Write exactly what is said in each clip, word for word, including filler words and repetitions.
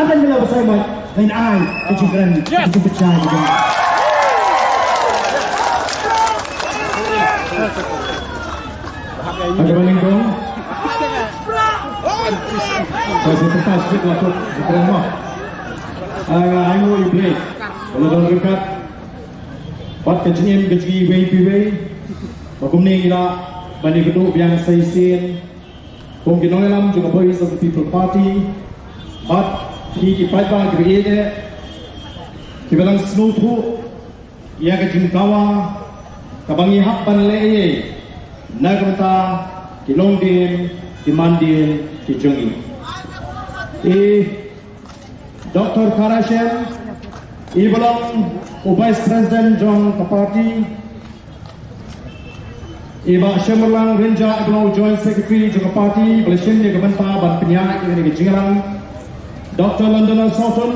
Kan ngi la ba sai mai, ngan ai ka jingkren, ka jingpynshai ka jong. Ka jingpynshai ka jong. Ka jingpynshai ka jong. Ka jingpynshai ka jong. Ai ngi i Blei. Ka la don ryngkat bad ka jingim ka jong ngi iwei pa iwei. Ba kumne ngi lah ban ïakynduh biang sa shisien kum ki nongïalam jong ka Voice of the People Party bad phi ki paidbah kiba ïeit, kiba dang sngewthuh ïa ka jingdawa kaba ngi hap ban leh ïa na ka bynta ki longdien ki mandien ki jong ngi. I Doctor Kara Shem, i ba long u Vice President jong ka party, i Bah Shemurlang Rynjah, i ba long u Joint Secretary jong ka party ba la shim ïa ka bynta ban pynïaid ïa kane ka jingïalang, Doctor London Soughton,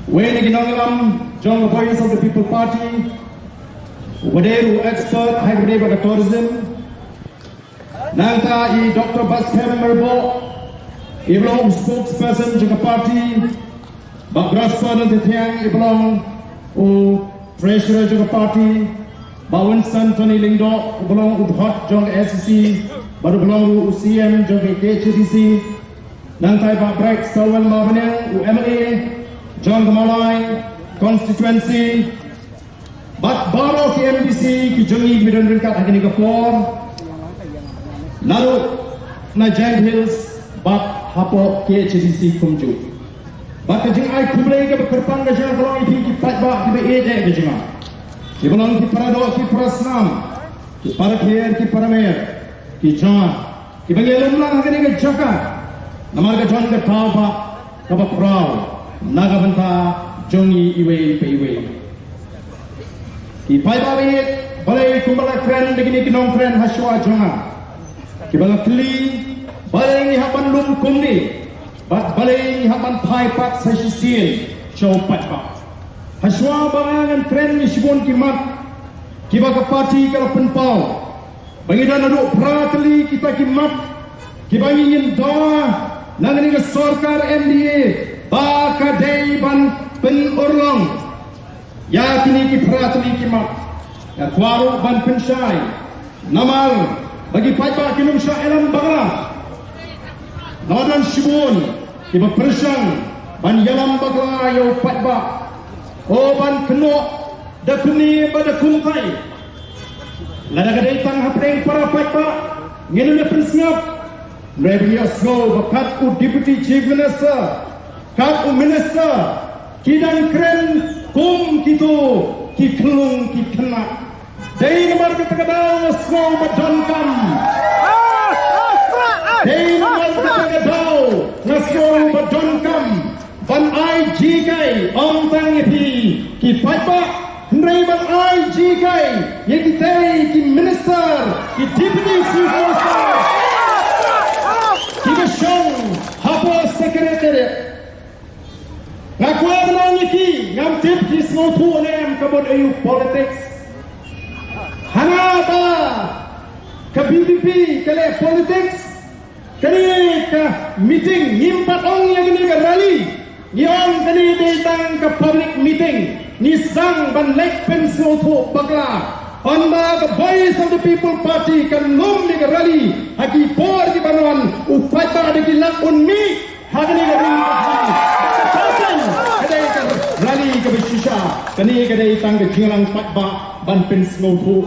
wei na ki nongïalam jong ka Voice of the People Party, uba dei ruh u expert ha kaba ïadei bad ka tourism. Nangta i Doctor Batskhem Myrboh, i ba long u spokesperson jong ka party, Bah Grasper Nongthiang, i ba long u treasurer jong ka party, Bah Winston Tony Lyngdoh, u ba long u dkhot jong ka S E C bad u ba long ruh u C E M jong ka K H A D C. Nangta i Bah Brightstarwell Marbaniang, u M L A jong ka Mawlai constituency. Bad baroh ki M D C ki jong ngi kiba don ryngkat ha kane ka por, naduh na Jaintia Hills bad hapoh K H A D C kumjuh. Bad ka jingai khublei kaba kyrpang ka jong nga ka long ïa phi ki paidbah kiba ïeit ka jong nga, kiba long ki paradoh ki parasnam, ki parakher ki paramer, ki jong nga kiba ngi ïalum lang ha kane ka jaka namar ka don ka daw ba kaba khraw na ka bynta jong ngi iwei pa iwei. Ki paidbah, balei kumba la kren da kine ki nongkren ha shuwa jong nga, kiba la kylli balei ngi hap ban lum kumne bad balei ngi hap ban phai pat sa shisien sha u paidbah. Ha shuwa ba ngan kren ngi shibun ki mat kiba ka party ka la pynpaw ba ngi don haduh phra tylli kita ki mat kiba ngi ngin dawa na kane ka sorkar M D A ba ka dei ban pynurlong ïa kine ki phra tylli ki mat. Nga kwah ruh ban pynshai namar ba ki paidbah kin ym shah ïalam bakla. Nga don shibun kiba pyrshang ban ïalam bakla ïa u paidbah, u ban kynnoh da kumne bad da kumtai. Lada ka dei tang hapdeng para paidbah ngin ym pynsngap. Hynrei ba ngi ïohsngew ba kat u Deputy Chief Minister, kat u Minister, ki dang kren kum kito ki khyllung ki khynnah. Dei namar kata ka daw nga sngew ba donkam. Dei namar kata ka daw nga sngew ba donkam ban ai jinghikai, ym tang ïa phi ki paidbah, hynrei ban ai jinghikai ïa kitei ki minister, ki deputy chief minister kiba shong hapoh secretariat. Nga kwah ban ong ïa ki, ngam tip ki sngewthuh ne em ka mut aïu politics. Hana ba ka V P P ka leh politics. Kane ka meeting ngim pat ong ïa kane ka rally. Ngi ong kane dei tang ka public meeting. Ngi sdang ban leit pynsngewthuh bakla. Hynda ka Voice of the People Party kan lum ïa ka rally ha ki por kiban wan, u paidbah da ki lak un mih ha kane ka ri. Ka dei ka rally kaba shisha. Kane ka dei tang ka jingïalang paidbah ban pynsngewthuh.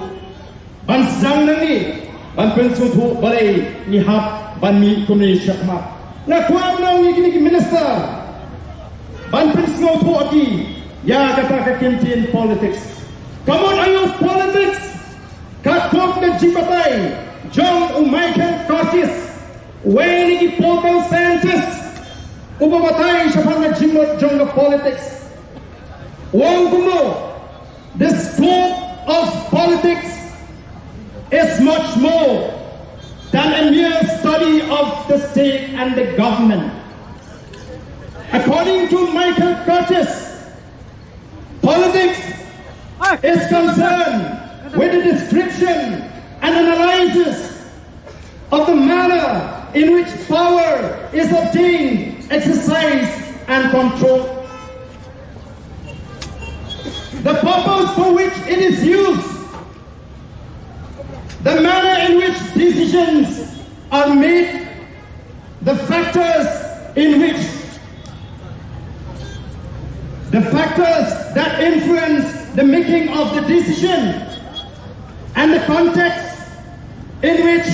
Ban sdang nangne ban pynsngewthuh balei ngi hap ban mih kumne shakhmat. Nga kwah ban ong ïa kine ki minister ban pynsngewthuh ïa ki ïa kata ka kyntien politics. Ka mut aïu politics? Katkum ka jingbatai jong u Michael Curtis, uwei na ki political scientist uba batai shaphang ka jingmut jong ka politics, u ong kumno: The scope of politics is much more than a mere study of the state and the government. According to Michael Curtis, politics is concerned with the description and analysis of the manner in which power is obtained exercise and control, the purpose for which it is used, the manner in which decisions are made, the factors in which, the factors that influence the making of the decision, and the context in which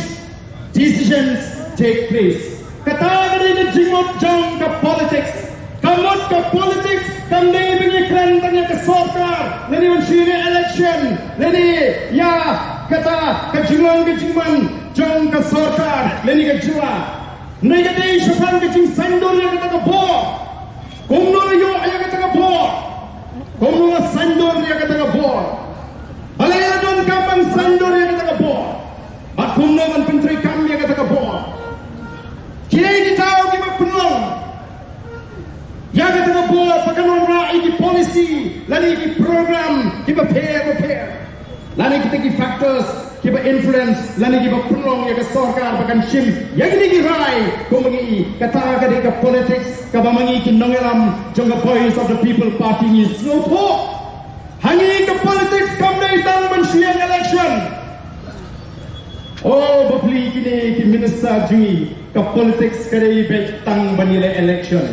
decisions take place. Kata ka dei ka jingmut jong ka politics. Ka mut ka politics kam dei ban ïakren tang ïa ka sorkar, lane ban shu ïa election, lane ïa kata ka jinglong ka jingman jong ka sorkar lane ka jylla. Hynrei ka dei shaphang ka jingsaiñdur ïa kata ka bor. Kumno la ïoh ïa kata ka bor? Kumno la saiñdur ïa kata ka bor? Balei la donkam ban saiñdur ïa kata ka bor? Bad kumno ban pyntreikam ïa kata ka bor? Kiei kita kiba pynlong ïa kata ka bor ba kan wanrah ïa ki policy lane ïa ki program kiba pher ba pher, lane kita ki factors kiba influence lane kiba pynlong ïa ka sorkar ba kan shim ïa kine ki rai? Kumba ngi, kata ka dei ka politics kaba ma ngi ki nongïalam jong ka Voice of the People Party ngi sngewthuh. Ha ngi ka politics kam dei tang ban shu ïeng election. Oh, bapli kine ki minister jong ngi, ka politics ka dei beit tang ban ïaleh election.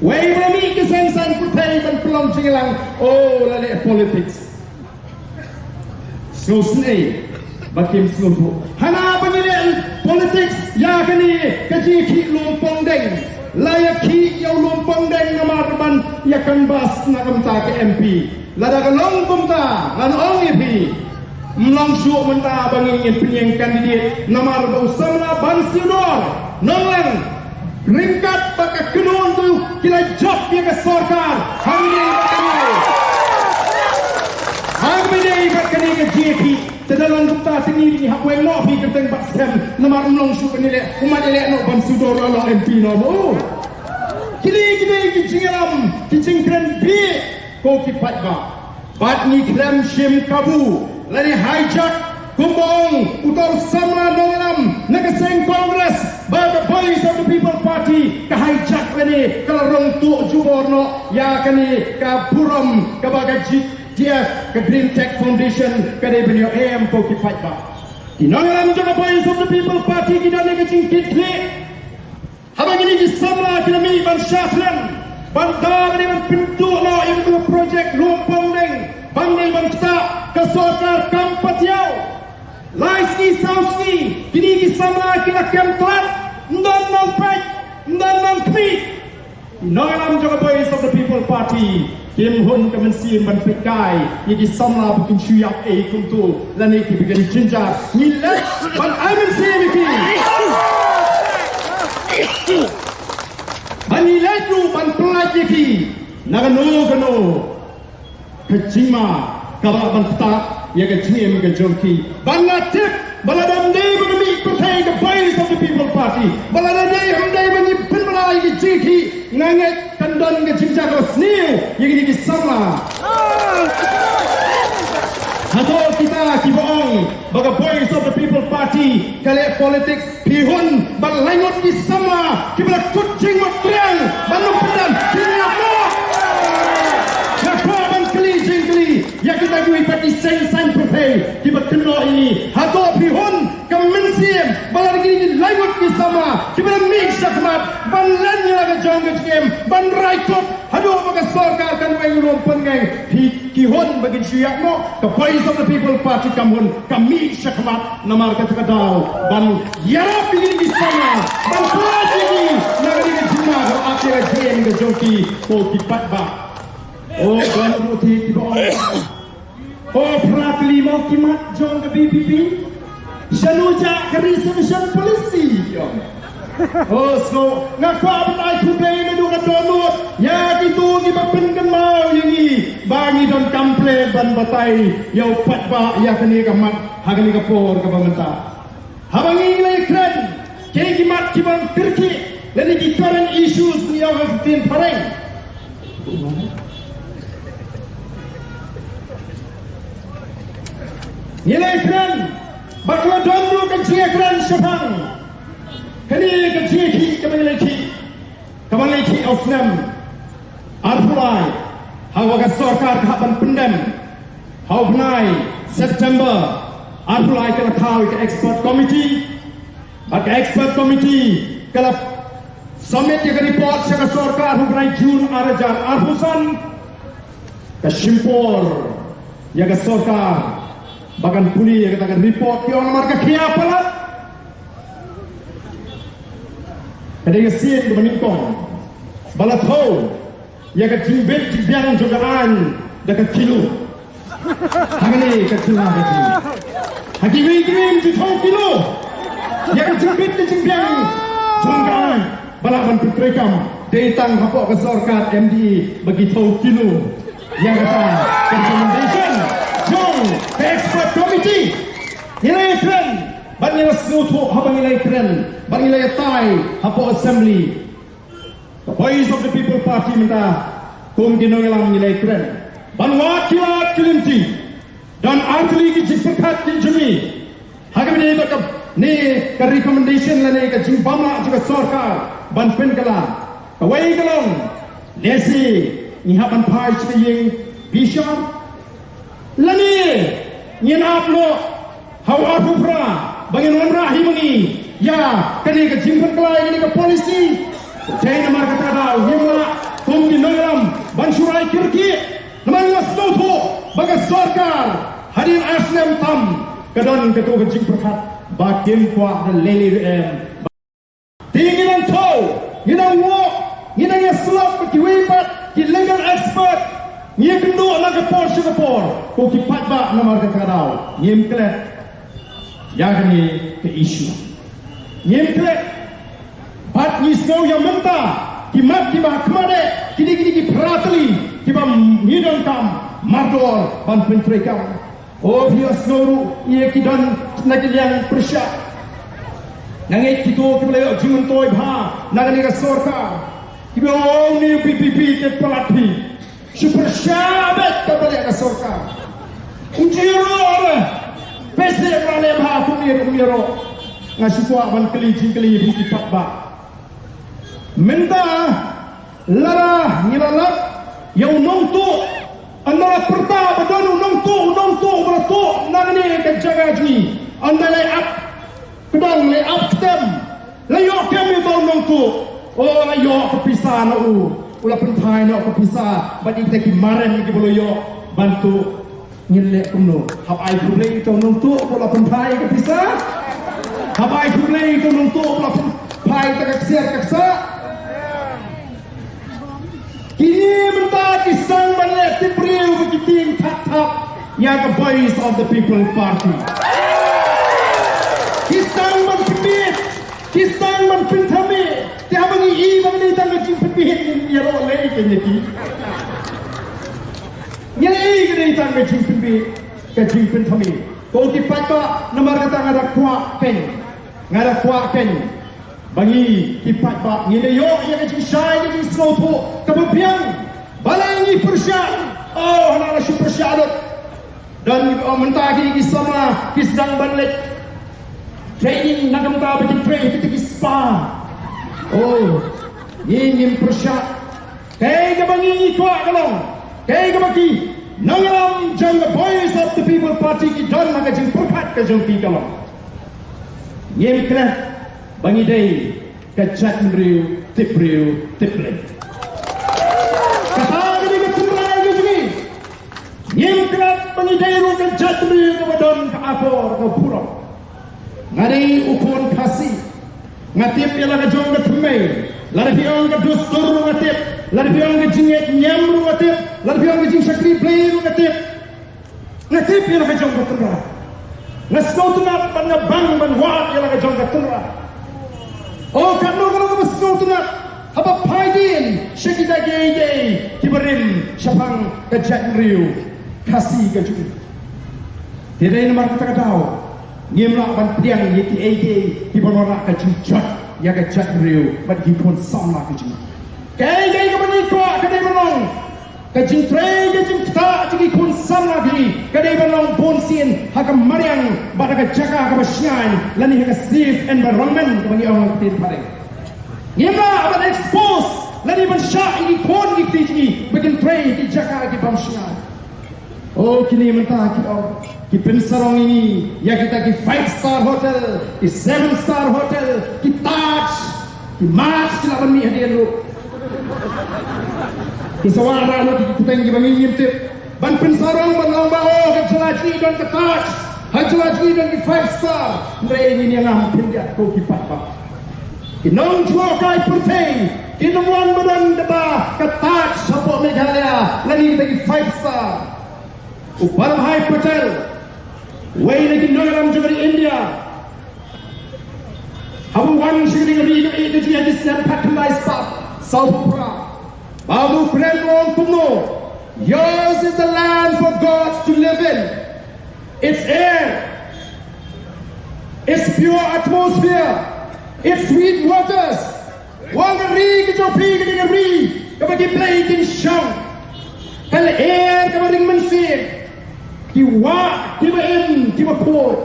Wei ba mih ki seng saiñ pyrthei ban pynlong jingïalang, oh, la leh politics. Sngewsynei ba kim sngewthuh. Hana ba ngi leh politics ïa kane ka jingïakhih lum pongdeng. La ïakhih ïa u lum pongdeng namar ban ïa canvass na ka bynta ka M P. Lada ka long kumta, ngan ong ïa phi, ym long shuh mynta ba ngin, ngin pynïeng candidate namar ba u samla Bansiewdor Nonglang, ryngkat bad ka kynhun tu ki la jop ïa ka sorkar. Hangne bad kane, hangne bad kane ka jingïakhih. Te da long kumta te ngi, ngi hap weng noh phi kyrteng bad skhem namar ym long shuh ban ïaleh, u mat ïaleh noh Bansiewdor la long M P noh mo. Kine, kine ki jingïalam, ki jingkren bieit ko ki paidbah. Bad ngi khlem shim kabu lane hijack kumba ong uta u samla nongïalam na ka seng Congress ba ka Voice of the People Party ka hijack lane ka la rung tuh jubor noh ïa kane ka burom kaba ka G T F, ka Green Tech Foundation ka dei ban ïoh em ko ki paidbah. Ki nongïalam jong ka Voice of the People Party ki don ïa ka jingkitkhlieh. Haba kine ki samla ki la mih ban shah kren, ban da ban, ban pynduh noh ïa ka project lum pongdeng, ban dei ban ktah, ka sorkar kam patiaw. Lai sngi saw sngi kine ki samla ki la kem tlot, ym don nongpeit, ym don nongkhmih. Nongïalam jong ka Voice of the People Party kim hun ka mynsiem ban peit kai ïa ki samla ba kin shu ïap ei kumto lane kiba kin jynjar. Ngi leit ban ai mynsiem ïa ki, ba ngi leit ruh ban pyllait ïa ki na kano kano ka jingma kaba ban ktah ïa ka jingim ka jong ki. Ba nga tip ba lada ym dei ba ka mih pyrthei ka Voice of the People Party, ba lada dei, ym dei ba ngi pynbna ïa ka jingkhih, nga ngeit kan don ka jingjia kaba sniew ïa kine ki samla. Hato kita kiba ong ba ka Voice of the People Party ka leh politics, phi hun ban laingut ki samla kiba la kut jingmut triang ban ym pyndan, phi ïap noh. Nga kwah ban kylli jingkylli ïa kita kiwei pat ki seng saiñ pyrthei kiba kynnoh ïa ngi. Hato phi hun ka mynsiem ba la ki laingut ki samla kiba la mih shakhmat ban len ïa la ka jong ka jingim, ban rai kut haduh ba ka sorkar kan weng lum pynngeng? Phi, ki hun ba kin shu ïap noh? Ka Voice of the People Party kam hun, ka mih shakhmat namar kata ka daw ban ïarap ïa ki samla, ban pyllait ïa ki na kane ka jingma kaba ap ïa ka jingim ka jong ki ko ki paidbah. O, don ruh te kiba ong, o, phra tylli mo ki mat jong ka V P P. Shano jah ka reservation policy, ki ong. O, so nga kwah ban ai khublei naduh ka dohnud ïa kito kiba pynkynmaw ïa ngi ba ngi donkam pynlong ban batai ïa u paidbah ïa kane ka mat ha kane ka por kaba mynta. Haba ngi la ïakren, kiei ki mat kiba kyrkieh lane ki current issues ngi ïoh ha ka ktien phareng? Ngi la ïakren bad ka la don ruh ka jingïakren shaphang kane ka jingïakhih kaba ngi la ïakhih, kaba ngi Ki u snem arphew lai, ha wa ka sorkar ka hap ban pyndem ha u bnai September arphew lai, ka la thaw ïa ka expert committee. Bad ka expert committee ka la submit ïa ka report sha ka sorkar ha u bnai June ar hajar arphew san. Ka shim por ïa ka sorkar ba kan pule ïa kata ka report, ki ong namar ka khia palat. Ka dei ka sien kaba nyngkong ba la thew ïa ka jingbit jingbiang jong ka aiñ da ka kilo. Ha kane ka jylla ka jong ngi, ha kiwei kiwei ym ju thew kilo ïa ka jingbit ka jingbiang jong ka aiñ ba lah ban pyntreikam. Dei tang hapoh ka sorkar M D A ba ki thew kilo ïa kata ka recommendation jong ka expert committee. Ngi la ïakren bad ngi la sngewthuh, haba ngi la ïakren bad ngi la ïatai hapoh assembly, ka Voice of the People Party mynta kum ki nongïalam ngi la ïakren ban wad ki lad ki lynti. Don artylli ki jingpyrkhat ki jong ngi ha kaba ïadei bad kane ka recommendation lane ka jingbam lah jong ka sorkar ban pynkylla. Kawei ka long, lehse ngi hap ban phai sha ka ïing bishar, lane ngin ap noh ha u arphew phra ba ngin wanrah hi ma ngi ïa kane ka jingpynkylla ïa kane ka policy. Dei namar kata ka daw ngim lah kum ki nongïalam ban shu rai kyrkieh. Namar ngi la sngewthuh ba ka sorkar hadien ar snem tam ka don kato ka jingpyrkhat ba kim kwah da lei lei ruh em. Te ngi dang thew, ngi dang wad, ngi dang ïasyllok bad kiwei pat ki legal expert. Ngi ïakynduh na ka por sha ka por, ko ki paidbah, namar kata ka daw ngim klet ïa kane ka issue. Ngim klet. Bad ngi sngew ïa mynta ki mat kiba ha khmat eh, kine kine ki phra tylli kiba ngi donkam mardor ban pyntreikam. O phi ïohsngew ruh ïa ki don na ki liang pyrshah. Nga ngeit kito kiba la ïoh jingmyntoi bha na kane ka sorkar kiba ong, une u VPP te palat phi. Shu pyrshah beit kaba leh ka sorkar. Um ju ïaroh re. Phi shu pyrshah leh bha kumne kumne ruh. Nga shu kwah ban kylli jingkylli ïa phi ki paidbah. Mynta lada ngi la lap ïa u nongtuh, ynda la pyrta ba don u nongtuh, u nongtuh ba la tuh na kane ka jaka jong ngi, ynda la ap kdong, la ap ktem, la ïoh kem ïa uta u nongtuh. O, la ïoh ka pisa na u, u la pynphai noh ka pisa bad ïa kita ki marem kiba la ïoh ban tuh. Ngin leh kumno? Hap ai khublei ïa uta u nongtuh ba la pynphai ka pisa? Hap ai khublei ïa uta u nongtuh ba la pynphai ïa ka ksiar ka ksah? Kine mynta ki sdang ban leh tip briew ba ki tieng thap thap ïa ka Voice of the People Party. Ki sdang ban pynbeit, ki sdang ban pynthame. Te haba ngi i ba ngi dei tang ka jingpynbeit, ngi ïaroh lei kein ïa ki. Ngi la i ka dei tang ka jingpynbeit, ka jingpynthame. Ko ki paidbah, namar kata nga da kwah kein, nga da kwah kein ba ngi ki paidbah ngin da ïoh ïa ka jingshai, ka jingsngewthuh kaba biang. Balei ngi pyrshah? Oh, hana la shu pyrshah lut. Don, oh, mynta kine ki samla ki sdang ban leit training na ka bynta ba kin trei ha kita ki spa. Oh, ngi ngim pyrshah. Kaei kaba ngi kwah ka long, kaei kaba ki nongïalam jong ka Voice of the People Party ki don ha ka jingpyrkhat ka jong ki ka long, ngim klet ba ngi dei ka jaitbynriew tip briew tip Blei. Kata ka dei ka tynrai ka jong ngi. Ngim klet ba ngi dei ruh ka jaitbynriew kaba don ka akor ka burom. Nga dei u khun Khasi. Nga tip ïa la ka jong ka thymmei. Lada phi ong ka dustur ruh nga tip. Lada phi ong ka jingngeit niam ruh nga tip. Lada phi ong ka jingshakri Blei ruh nga tip. Nga tip ïa la ka jong ka tynrai. Nga sngewtynnat bad nga bang ban wad ïa la ka jong ka tynrai. O katno katno kaba sngewtynnat haba phai dien sha kita kiei kiei kiba rim shaphang ka jaitbynriew Khasi ka jong ngi. Te dei namar kata ka daw ngim lah ban pdiang ïa kiei kiei kiba wanrah ka jingjot ïa ka jaitbynriew bad ki khun samla ka jong ngi. Kaei kaei kaba ngi kwah ka dei ban long ka jingtrei ka jingktah jong ki khun samla ki, ka dei ban long bun sien ha ka mariang bad ha ka jaka kaba shngaiñ lane ha ka safe environment kaba ngi ong ha ka ktien phareng. Ngim lah ban expose Lane ban shah ïa ki khun ki kti jong ngi ba kin trei ki jaka ki bym shngaiñ. O kine mynta ki ong ki pynsarong ïa ngi ïa kita ki five star hotel, ki seven star hotel, ki Taj, ki Marriott ki la ban mih hadien ruh. Ki sa wan ruh ki kyrteng kiba ngi ngim tip. Ban pynsarong ban ong ba o ha jylla jong ngi don ka Taj, ha jylla jong ngi don ki five star. Hynrei ngin ïa ngam khyndiat ko ki paidbah. Ki nongjngohkai pyrthei kin ym wan ba don kata ka Taj hapoh Meghalaya lane kita ki five star. U Vallabhbhai Patel, uwei na ki nongïalam jong ka ri India, haba u wan sha ka ri ka ri ka jong ngi ha ki snem khatkhyndai spah sawphew phra, ba u kren u ong kumno, yours is the land for gods to live in. Its air, its pure atmosphere, its sweet waters. Wan ka ri ka jong phi ka dei ka ri kaba ki blei kin shong. Ka lyer kaba ring mynsiem, ki wah kiba im kiba khuid,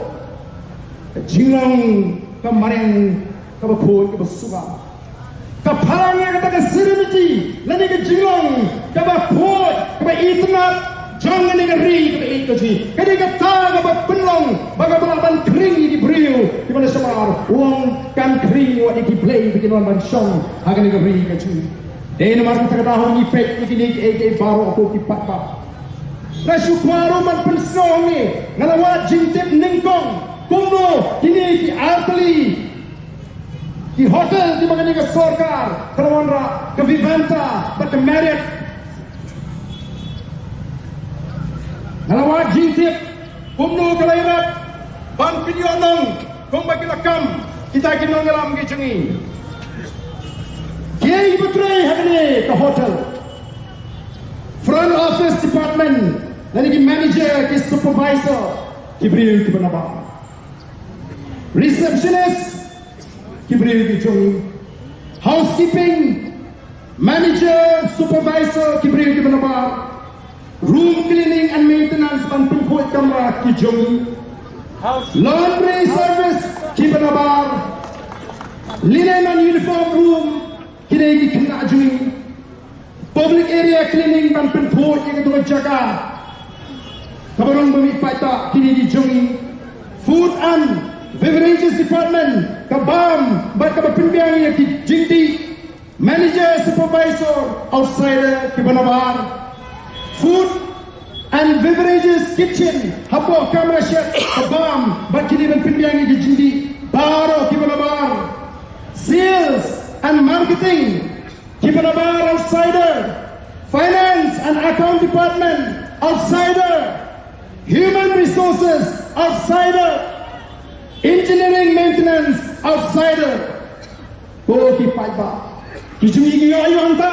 ka jinglong ka mariang kaba khuid kaba suba. Ka phalang ïa kata ka serenity lane ka jinglong kaba khuid kaba itynnad jong kane ka ri kaba ïeit ka jong ngi. Ka dei kata kaba pynlong ba ka ba ban khring ïa ki briew kiba na shamar, u ong kan khring wat ïa ki blei ba kin wan ban shong ha kane ka ri ka jong ngi. Dei namar kata ka daw ngi peit ïa kine kiei kiei baroh ko ki paidbah. Nga shu kwah ruh ban pynsngew hangne, nga la wad jingtip nyngkong kumno kine ki artylli ki hotel kiba kane ka sorkar ka la wanrah, ka Vivanta bad ka Marriott. Nga la wad jingtip kumno ka la ïarap ban pynïoh nong kumba ki la kam kita ki nongïalam ki jong ngi. Kiei kiba trei ha kane ka hotel? Front office department lane ki manager, ki supervisor, ki briew kiba nabar. Receptionist, ki briew ki jong ngi. Housekeeping, manager, supervisor, ki briew kiba nabar. Room cleaning and maintenance, ban pynkhuid kamra, ki jong ngi. Laundry service, kiba nabar. Linen and uniform room, ki dei ki khynnah jong ngi. Public area cleaning, ban pynkhuid ïa katu ka jaka kaba rung ba mih paidbah, kine ki jong ngi. Food and beverages department, ka bam bad kaba pynbiang ïa ki jingdih. Manager, supervisor, outsider, kiba nabar. Food and beverages kitchen, hapoh kamra shed, ka bam bad kine ban pynbiang ïa ki jingdih, baroh kiba nabar. Sales and marketing, kiba nabar, outsider. Finance and account department, outsider. Human resources, outsider. Engineering maintenance, outsider. Ko ki paidbah, ki jong ngi ki ïoh ïoh hangta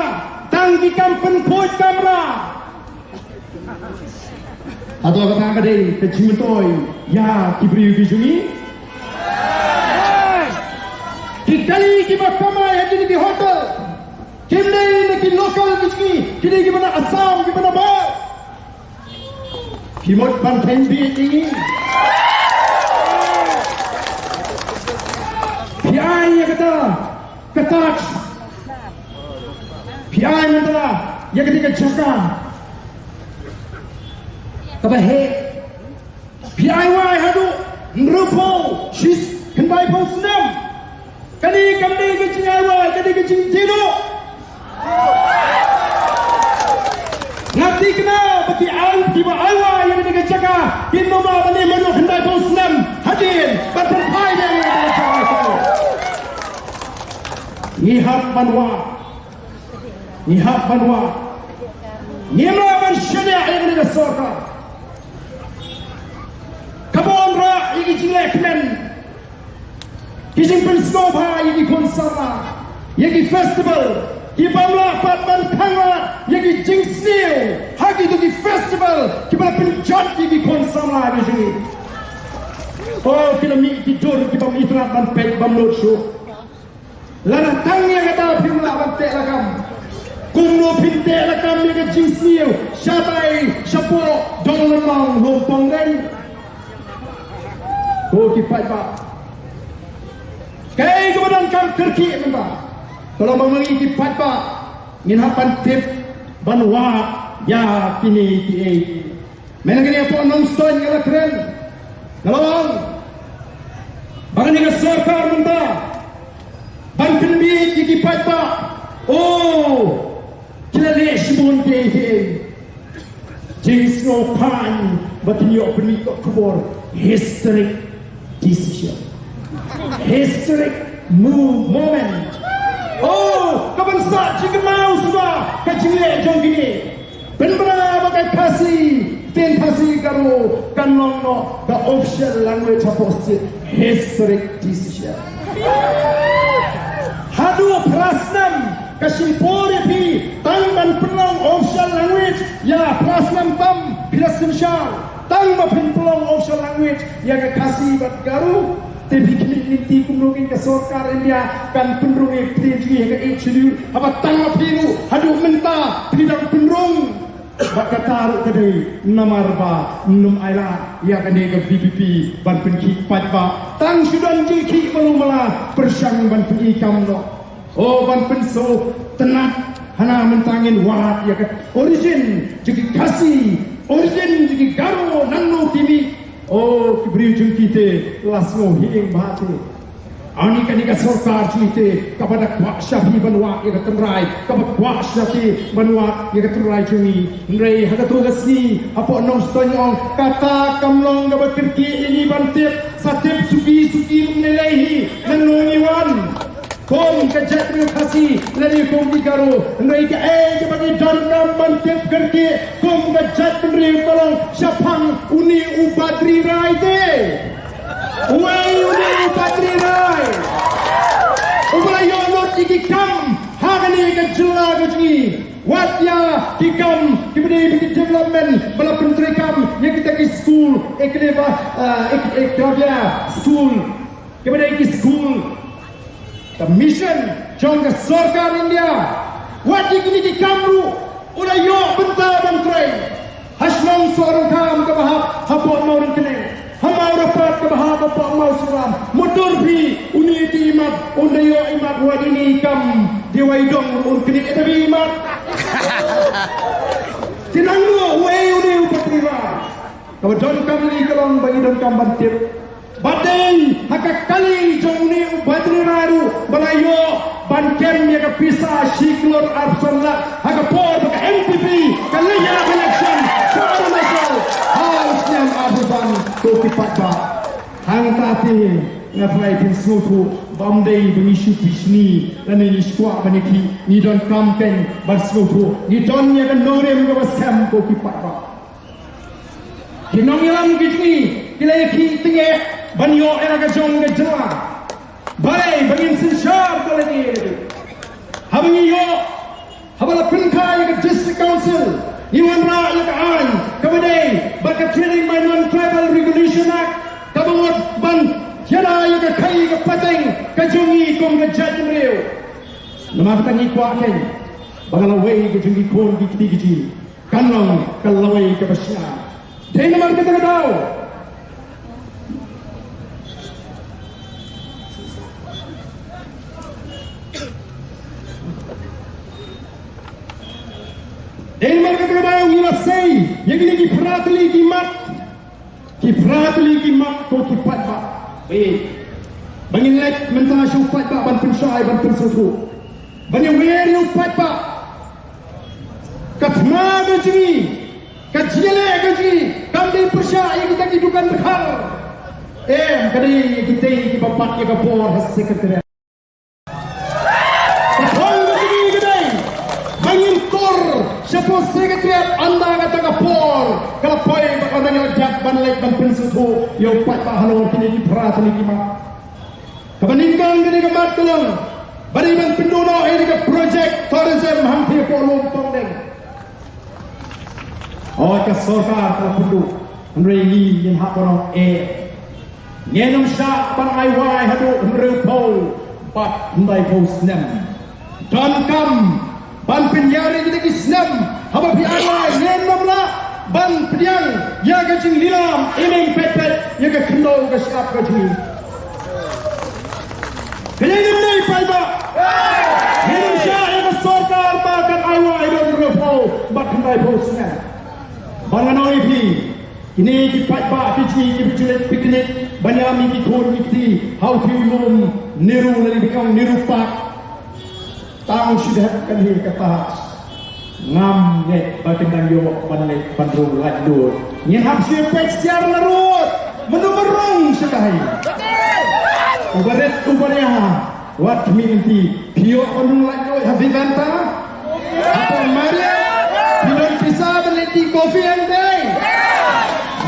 tang ki kam pynkhuid kamra. Hato kata ka dei ka jingmyntoi ïa ki briew ki jong ngi? Ki kali kiba kamai ha kine ki hotel kim dei na ki local ki jong ngi, ki dei kiba na Assam, kiba na Bah. Ki mut ban theng beit ïa ngi. Phi ai ïa kata ka Taj, phi ai mynta ïa kata ka jaka kaba heh. Phi ai wai haduh hynriewphew, shi, khyndaiphew snem. Kane kam dei ka jingai wai, ka dei ka jingthied duh. Nga thikna ba ki ai, kiba ai wai ïa kane ka jaka kin ym lah ban im haduh khyndaiphew snem hadien ban pynphai biang ïa kane ka jaka. Ngi hap ban wad, ngi hap ban wad. Ngim lah ban shaniah ïa kane ka sorkar kaba wanrah ïa ki jingleh kmen, ki jingpynsngewbha ïa ki khun samla, ïa ki festival, ki bym lah pat ban khanglad ïa ki jingsniew ha kito ki festival kiba la pynjot ïa ki khun samla ki jong ngi. Oh, ki la mih ki dur ki bym itynnad ban peit, bym nud shuh. Lada tang ïa kata phim lah ban teh lakam, kumno phin teh lakam ïa ka jingsniew shatai shapoh Dong Lynmong, Lum Pongdeng? Ko ki paidbah, kaei kaba donkam kyrkieh mynta? Ka long ba ma ngi ki paidbah Ngin hap ban tip ban wad ïa kine kiei. Mynta kane hapoh Nongstoiñ nga la kren, nga la ong ba kane ka sorkar mynta ban pynbiej ïa ki paidbah. Oh, ki la leh shibun kiei kiei. Jingsngewphai ba kin ïoh pynmih ka khubor, historic decision. Historic move, moment. Oh, ka ban sah jingkynmaw suda ka jingleh jong kine. Pynbna ba ka Khasi, ktien Khasi Garo kan long noh ka official language hapoh state. Historic decision. Haduh phra snem ka shim por ïa phi tang ban pynlong official language, ïa phra snem tam phi la synshar tang ba phin pynlong official language ïa ka Khasi bad Garo. Te phi khmih lynti kumno kein ka sorkar India kan pynrung ïa ka ktien jong ngi ha ka Eighth Schedule haba tang ma phi ruh haduh mynta phi dang pynrung. Bad kata ruh ka dei namar ba ym ai lad ïa kane ka V P P ban pynkhih paidbah. Tang shu don jingkhih malu mala pyrshang ban pyni kam noh. Oh, ban pynsngewtynnat hana mynta ngin wad ïa ka origin jong ki Khasi, origin jong ki Garo, nangno ki mih. Oh, ki briew jong ki te la sngew hiing bha te. Ani kane ka sorkar jong ngi te kaba da kwah sha phi ban wad ïa ka tynrai, kaba kwah sha phi ban wad ïa ka tynrai jong ngi. Hynrei ha kato ka sngi hapoh Nongstoiñ ong kata kam long kaba kyrkieh ïa ngi ban tip, sa tip suki suki ruh ne lei hi, nangno ngi wan. Kum ka jaitbynriew Khasi lane kum ki Garo, hynrei kaei kaba ngi donkam ban tip kyrkieh kum ka jaitbynriew ka long shaphang une u Badri Rai te. Uei une u Badri Rai uba la ïoh lut ïa ki kam ha kane ka jylla ka jong ngi? Wat ïa ki kam kiba dei ba ki development ba la pyntreikam ïa kita ki skul, Eklavya, ah, Ek-, Eklavya skul, kiba dei ki skul ka mission jong ka sorkar India. Wat ïa kine ki kam ruh u la ïoh bynta ban trei. Ha shnong Sohryngkham kaba hap hapoh Mawryngkneng, ha Mawrapat kaba hap hapoh Mawsynram. Mutdur phi une te i mat un da ïoh i mat, wat ïa kine i kam dei wai dong un knieh ïa ta i mat. Te nangno uei une u Badri Rai? Kaba donkam ïa ngi ka long ba ngi donkam ban tip. Ba dei ha ka kali jong une u Badri Rai ruh ba la ïoh ban kem ïa ka pisa shi klur arphew san lak ha ka por ba ka N P P ka leit ïalap election sha Arunachal ha u snem arphew san. Ko ki paidbah, hangta te nga tharai phin sngewthuh ba ym dei ba ngi shu bishni lane ngi shu kwah ban ïakhih, ngi donkam kein ban sngewthuh, ngi don ïa ka nongrim kaba skhem ko ki paidbah. Ki nongïalam ki jong ngi ki la ïakhih tyngeh ban ïoh ïa la ka jong ka jylla. Balei ba ngin synshar da lade lade? Haba ngi ïoh, haba la pynkha ïa ka District Council, ngi wanrah ïa ka aiñ kaba dei bad ka Trading by Non-Tribal Regulation Act kaba ngut ban ïada ïa ka khaii ka pateng ka jong ngi kum ka jaitbynriew. Namar kata ngi kwah kein ba ka lawei ka jong ki khun ki kti ki jong ngi kan long ka lawei kaba shna. Dei namar kata ka daw, dei namar kata ka daw ngi la sei ïa kine ki phra tylli ki mat. Ki phra tylli ki mat ko ki paidbah. Ba ngin leit mynta sha u paidbah ban pynshai ban pynsngewthuh, ban ïawer ïa u paidbah. Ka thma ka jong ngi, ka jingïaleh ka jong ngi kam dei pyrshah ïa kita ki dukan dkhar. Em, ka dei ïa kita kiba bat ïa ka por ha Secretariat. Ka thong ka jong ngi ka dei ba ngin tur shapoh Secretariat ynda kata ka por ka la poi bad ynda ngi la dep ban leit ban pynsngewthuh ïa u paidbah halor kine ki phra tylli ki mat. Kaba nyngkong kane ka mat ka long ba dei ban pynduh noh ïa ka project tourism hangtei hapoh Lum Pongdeng. Hooid, ka sorkar ka la pynduh, hynrei ngi ngin hap ban ong eh. Ngin ym shah ban ai wai haduh hynriewphew bad hyndaiphew snem. Donkam ban pynïar ïa kita ki snem. Haba phi ai wai, ngin ym lah ban pdiang ïa ka jinglilam iming pet pet ïa ka khyndew ka shyiap ka jong ngi. Ka dei ne ym dei, paidbah? Ngin ym shah ïa ka sorkar ba ka Ai pos na. Ban nga ong ïa phi, kine ki paidbah Fiji kiba ju leit picnic ban ïa mih ki khun ki kti ha u thiew lum Nehru lane ba ong Nehru Park. Tang shu dep kane ka Taj, ngam ngeit ba kin dang ïoh ban leit ban rung laitluid. Ngin hap shu peit shuwa na rud, mynta ba rung shatai. Uba rit uba ria, wat khmih lynti. Phi ïoh ban rung laitluid ha Vivanta? Hapoh Marriott? Phi don pisa ban leit tea coffee hangtei?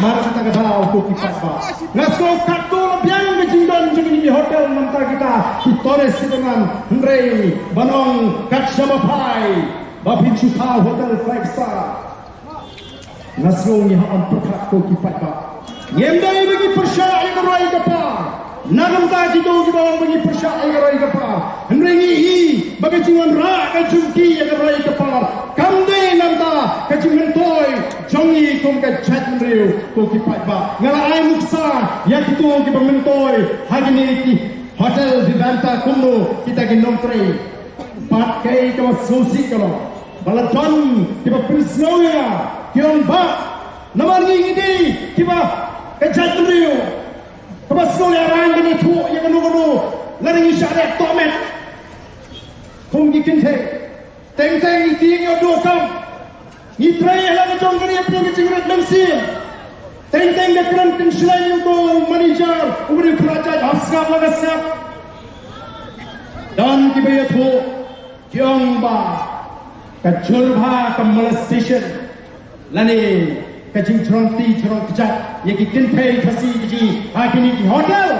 Mar kata ka daw ko ki paidbah, nga sngew katto la biang ka jingdon jong ngi ki hotel namar kita ki tourist kiba nang, hynrei ban ong kat shaba phai ba phin shu thaw hotel five star. Nga sngew ngi hap ban pyrkhat ko ki paidbah. Ngim dei ba ngi pyrshah ïa ka roi ka par na ka bynta kito kiba ong ba ngi pyrshah ïa ka roi ka par. Hynrei ngi i ba ka jingwanrah ka jong ki ïa ka roi ka par kam dei na ka bynta ka jingmyntoi jong ngi kum ka jaitbynriew ko ki paidbah. Nga la ai nuksa ïa kito kiba myntoi ha kine ki hotel Vivanta kumno kita ki nongtrei. Bad kaei kaba sngewsih ka long ba la don kiba pynsngew ïa nga, ki ong ba namar ngi ngi dei kiba ka jaitbynriew kaba sngewlehraiñ, ban ïathuh ïa kano kano lada ngi shah leh tohmet kum ki kynthei. Teng teng ngi tieng ïa u dohkam. Ngi trei ïa la ka jong ka ri hapdeng ka jingrit mynsiem. Teng teng da kren kynshlei ïa uto u manager uba dei u khlajait hap sngap la ka sngap. Don kiba ïathuh ki ong ba ka jur bha ka molestation lane ka jingjrong kti jrong kjat ïa ki kynthei Khasi Fiji ha kine ki hotel.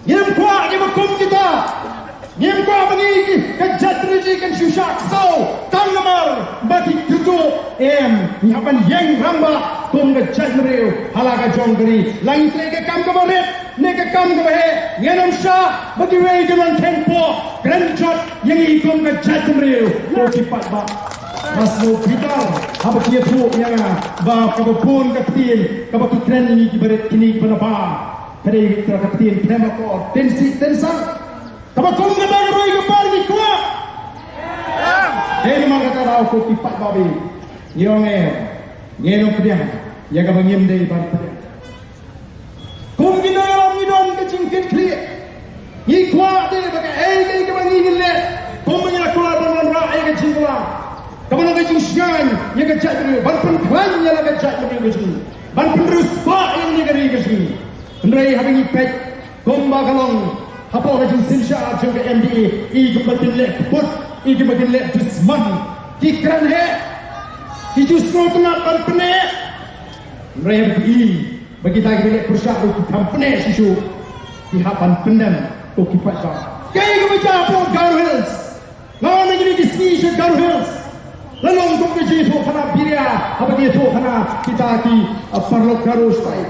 Ngim kwah kiba kum kita. Ngim kwah ba ngi ki ka jaitbynriew kan shu shah ksew tang namar ba ki kyrduh. Em, ngi hap ban ïeng rangbah kum ka jaitbynriew ha la ka jong ka ri. La ngi trei ka kam kaba rit ne ka kam kaba heh, ngin ym shah ba kiwei kin wan kheiñpoh kren jot ïa ngi kum ka jaitbynriew. Ko ki paidbah, nga sngew bitar haba ki ïathuh ïa nga ba kaba bun ka ktien kaba ki kren ïa ngi kiba rit kine kiba na bar. Ka dei ka ktien khlem akor, tynsi tynsang. Kaba kum kata ka roi ka par ngi kwah. Dei namar kata daw ko ki paidbah, ngi ong em, ngin ym pdiang ïa kaba ngim dei ban pdiang. Kum ki nongïalam ngi don ka jingkitkhlieh. Ngi kwah te ba kaei kaei kaba ngi ngin leh, kumba ngi la kular ban wanrah ïa ka jingkular kaba long ka jingshngaiñ ïa ka jaitbynriew, ban pynkhlaiñ ïa la ka jaitbynriew ka jong ngi, ban pynriewspah ïa kane ka ri ka jong ngi. Hynrei haba ngi peit kumba ka long hapoh ka jingsynshar jong ka M D A, i kumba kin leh kput, i kumba kin leh dusmon, ki kren heh, ki ju sngewtynnat ban pyneh. Hynrei haba ki i ba kita kiba leh pyrshah ruh ki kham pyneh shisha, ki hap ban pyndem ko ki paidbah. Kaei kaba jia hapoh Garo Hills? Nga wan na kine ki sngi sha Garo Hills, la long kum ka jingïathuhkhana biria haba ki ïathuhkhana kita ki, ah, paralok Garo shatai.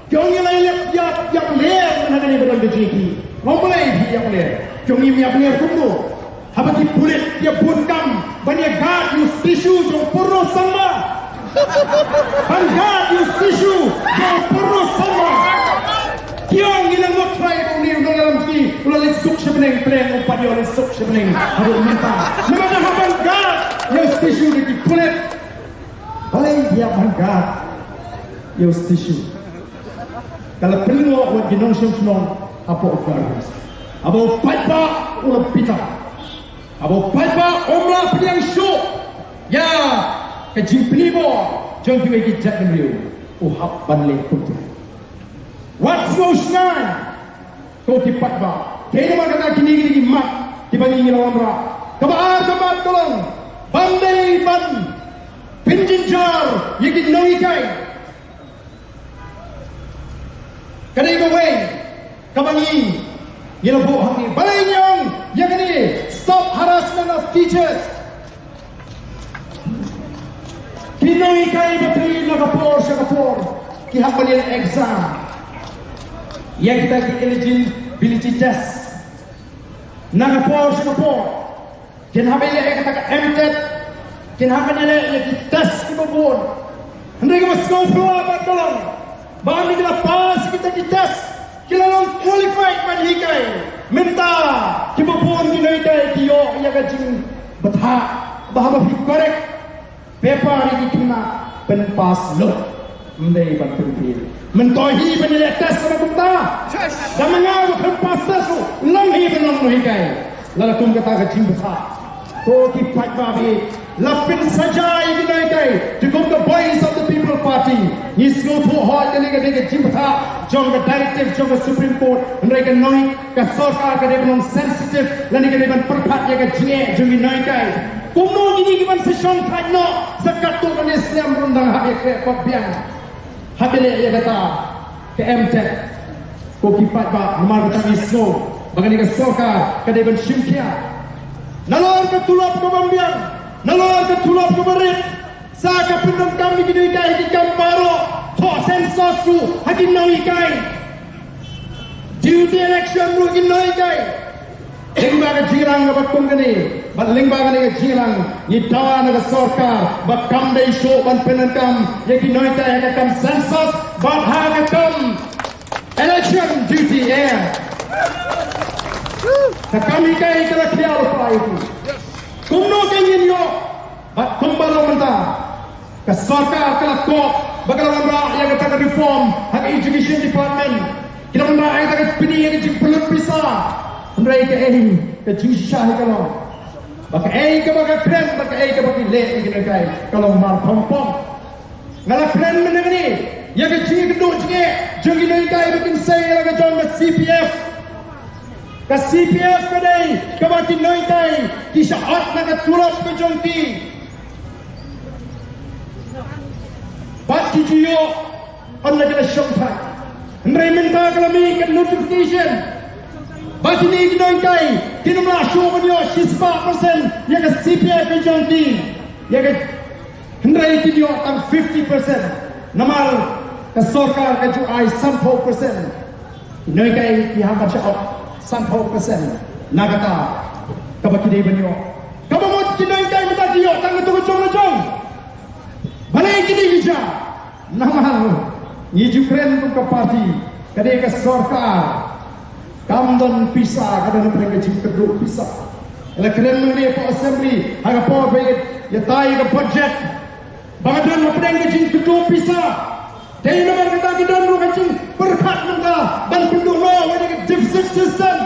Ki ong ngi la ïap ïap ïap ler na kane ba don ka jingïakhih. Nga ong balei phi ïap ler? Ki ong ngim ïap ler kumno? Haba ki pulit ki ïa bun kam ban ïa guard ïa u statue jong u Purno Sangma. Ban guard ïa u statue jong u Purno Sangma. Ki ong ngi la mut trai ba une u nongïalam jong ngi u la leit suk sha bneng, pyrshah u pat ïa u leit suk sha bneng haduh mynta. Namar ka hap ban guard ïa u statue da ki pulit. Balei ïa ban guard ïa u statue? Ka la pynlong wat ki nongshong shnong hapoh Garo Hills. Haba u paidbah u la bitar. Haba u paidbah um lah pdiang shuh ïa ka jingpynbor jong kiwei ki jaitbynriew, u hap ban leh kumta. Wat sngewsngaiñ ko ki paidbah. Te namar kata kine kine ki mat kiba ngi ngi la wanrah. Kaba ar ka mat ka long ban dei ban pynjynjar ïa ki nonghikai. Ka dei kawei kaba ngi ngi la buh hangne. Balei ngi ong ïa kane, stop harassment of teachers? Ki nonghikai ba phi na ka por sha ka por ki hap ban ïa exam ïa kita ki eligibility test na ka por sha ka por. Kin hap ban ïaleh ïa kata ka M TET, kin hap ban ïaleh ïa ki test kiba bun. Hynrei kaba sngewphylla pat ka long ba ynda ki la pass kita ki test, ki la long qualified ban hikai. Mynta kiba bun ki nonghikai ki ïoh ïa ka jingbthah ba haba phi correct Paper ïa ki khynnah pynpass lut. Ym dei ban pynpil. Mynta hi ban ïaleh test na kumta. Da ma nga ba pynpass test ruh long hi ban long nonghikai. Lada kum kata ka jingbthah. Ko ki paidbah, la pynsaja ïa ki nonghikai. Te kum ka Voice of the People Party, ngi sngewthuh hooid kane ka dei ka jingbthah jong ka directive jong ka Supreme Court. Hynrei ka nonghikai, ka sorkar ka dei ban long sensitive lane ka dei ban pyrkhat ïa ka jingeh jong ki nonghikai. Kumno kine ki ban sa shongthait noh, sa katto katne snem ruh dang hap ïa khreh kot biang, hap ïaleh ïa kata ka M Tech. Ko ki paidbah, namar kata ngi sngew ba kane ka sorkar ka dei ban shim khia. Nalor ka tulop kaba biang, nalor ka tulop kaba rit, sa ka pyndonkam ïa ki nonghikai ha ki kam baroh, thoh census ruh ha ki nonghikai. Duty election ruh ki nonghikai. Lyngba ka jingïalang kaba kum kane, bad lyngba kane ka jingïalang, ngi dawa na ka sorkar ba kam dei shuh ban pyndonkam ïa ki nonghikai ha ka kam census bad ha ka kam election duty, eh. Ka kam hikai ka la khia lypa ïa ki. Kumno ka ngin ïoh? Bad kumba long mynta, ka sorkar ka la koh ba ka la wanrah ïa kata ka reform ha ka Education Department. Ki la wanrah ïa kata ka pyni ïa ka jingpynlut pisa. Hynrei kaei ka jingshisha hi ka long ba kaei kaba ka kren bad kaei kaba ki leh ïa ki nonghikai ka long mar pong pong. Nga la kren mynne mynne ïa ka jingkynduh jingeh jong ki nonghikai ba kin sei ïa la ka jong ka C P F. Ka C P F ka dei kaba ki nonghikai ki shah ot na ka tulop ka jong ki. Bad ki ju ïoh ynda ki la shongthait. Hynrei mynta ka la mih ka notification ba kine ki nonghikai kin ym lah shuh ban ïoh shispah percent ïa ka C P F ka jong ki. Ïa ka Hynrei ki ïoh tang fifty percent. Namar ka sorkar ka ju ai sanphew percent. Ki nonghikai ki hap ban shah ot sanphew percent na kata kaba ki dei ban ïoh. Kaba mut ki nonghikai mynta ki ïoh tang katu ka jong la jong. Balei ki dei ki jia? Namar ngi ju kren kum ka party, ka dei ka sorkar. Kam don pisa, ka don hapdeng ka jingkynduh pisa. La kren mynne hapoh assembly ha ka por ba ïa, ïatai ka budget ba ka don hapdeng ka jingkynduh pisa. Dei namar kata ka don ruh ka jingpyrkhat mynta ban pynduh noh ïa ka deficit system.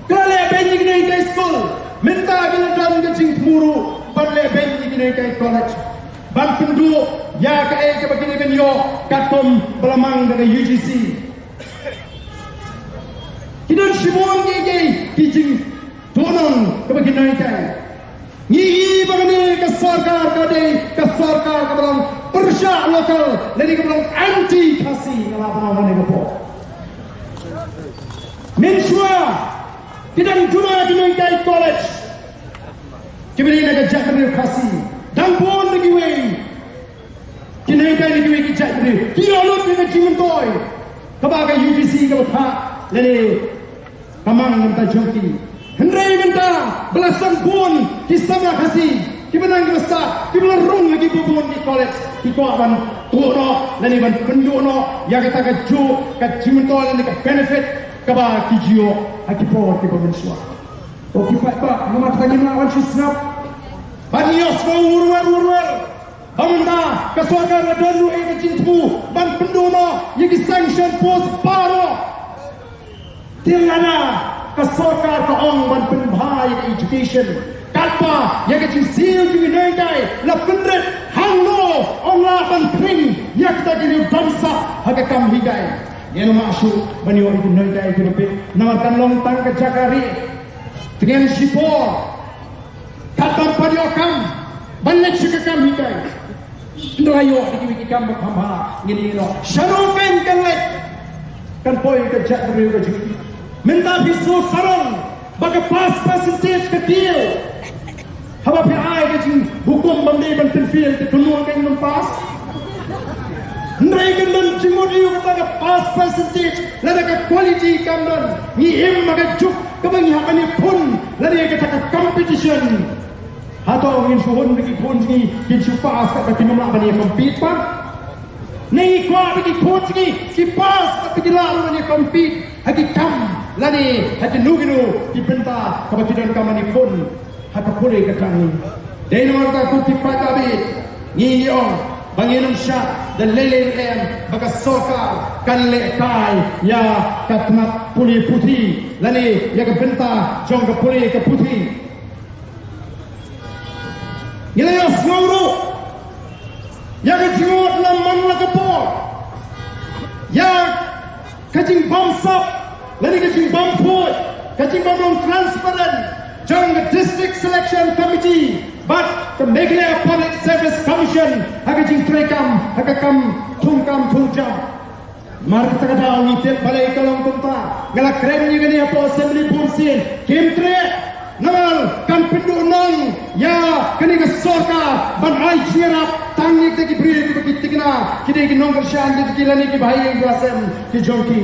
Ka la leh beiñ ïa kine ki skul. Mynta ki la don ka jingthmu ruh ban leh beiñ ïa kine ki college ban pynduh ïa kaei kaba kine ki ïoh katkum ba la mang da ka U G C. Ki don shibun ki, ki, ki jingduhnong kaba ki nonghikai. Ngi i ba kane ka sorkar ka dei ka sorkar kaba long pyrshah local lane kaba long anti Khasi, nga la ban ong ha kane ka por. Mynshuwa ki dang duna ki nonghikai college kiba dei na ka jaitbynriew Khasi, dang bun na kiwei ki nonghikai na kiwei ki jaitbynriew ki ïoh lut ïa ka jingmyntoi kaba ka U G C kaba phah lane ka mang na ka bynta jong ki. Hynrei mynta ba la sdang bun ki samla Khasi kiba nang kiba stad kiba la rung ha kiba bun ki college, ki kwah ban tuh noh lane ban pynduh noh ïa kata kajuh ka jingmyntoi lane ka benefit kaba ki ju ïoh ha ki por kiba mynshuwa. Ko ki paidbah, namar kata ngim lah ban shu sngap. Ban ïohsngew wurwer wurwer ba mynta ka sorkar ka don ruh ïa ka jingthmu ban pynduh noh ïa ki sanction post baroh. Te lada ka sorkar ka ong ban pynbha ïa ka education, katba ïa ka jingsiew jong ki nonghikai la pynrit, hangno ong lah ban pynrit ïa kita ki riew bamsap ha ka kam hikai? Ngim lah shuh ban ïoh ïa ki nonghikai kiba bit namar kan long tang ka jaka rieh. Te ngin shipor kat ban pat ïoh kam ban leit sha ka kam hikai. Ynda la ïoh ïa kiwei ki kam ba kham bha ngin ïoh. Sha ruh kan kan leit kan poi ka jaitbynriew ka jong ngi. Mynta phi sngewsarong ba ka pass percentage ka kiew. Haba phi ai ka jinghukum ba ym dei ban pynfail te kumno kan ym pass? Hynrei kan don jingmut ïa kata ka pass percentage lada ka quality kam don. Ngi im ha ka juk kaba ngi hap ban ïakhun lane kata ka competition. Hato ngin shu hun ba ki khun jong ngi kin shu pass katba kim lah ban ïa compete pat? Ne ngi kwah ba ki khun jong ngi ki pass katba ki lah ruh ban ïa compete ha ki kam lane ha kino kino ki bynta kaba ki donkam ban ïakhun ha ka pule ka jong ngi? Dei namar kata ko ki paidbah, ngi ong ba ngin ym shah da lei lei em ba ka sorkar kan leh kai ïa ka tnat pule puthi lane ïa ka bynta jong ka pule ka puthi. Ngi la ïohsngew ruh ïa ka jingmut la man la ka por ïa ka jingbamsap lane ka jingbamkhuid, ka jingbymlong transparent jong ka District Selection Committee bad ka Meghalaya Public Service Commission ha ka jingtrei kam, ha ka kam thung kam thung jam. Namar kata ka daw ngi tip balei ka long kumta. Nga la kren ïa kane hapoh Assembly bun sien, kim treh. Namar kan pynduh nong ïa kane ka sorkar ban ai jingïarap tang ïa kita ki briew kiba ki thikna, ki dei ki nongkyrshan, kita ki lane kiba ha ïing ha sem ki jong ki.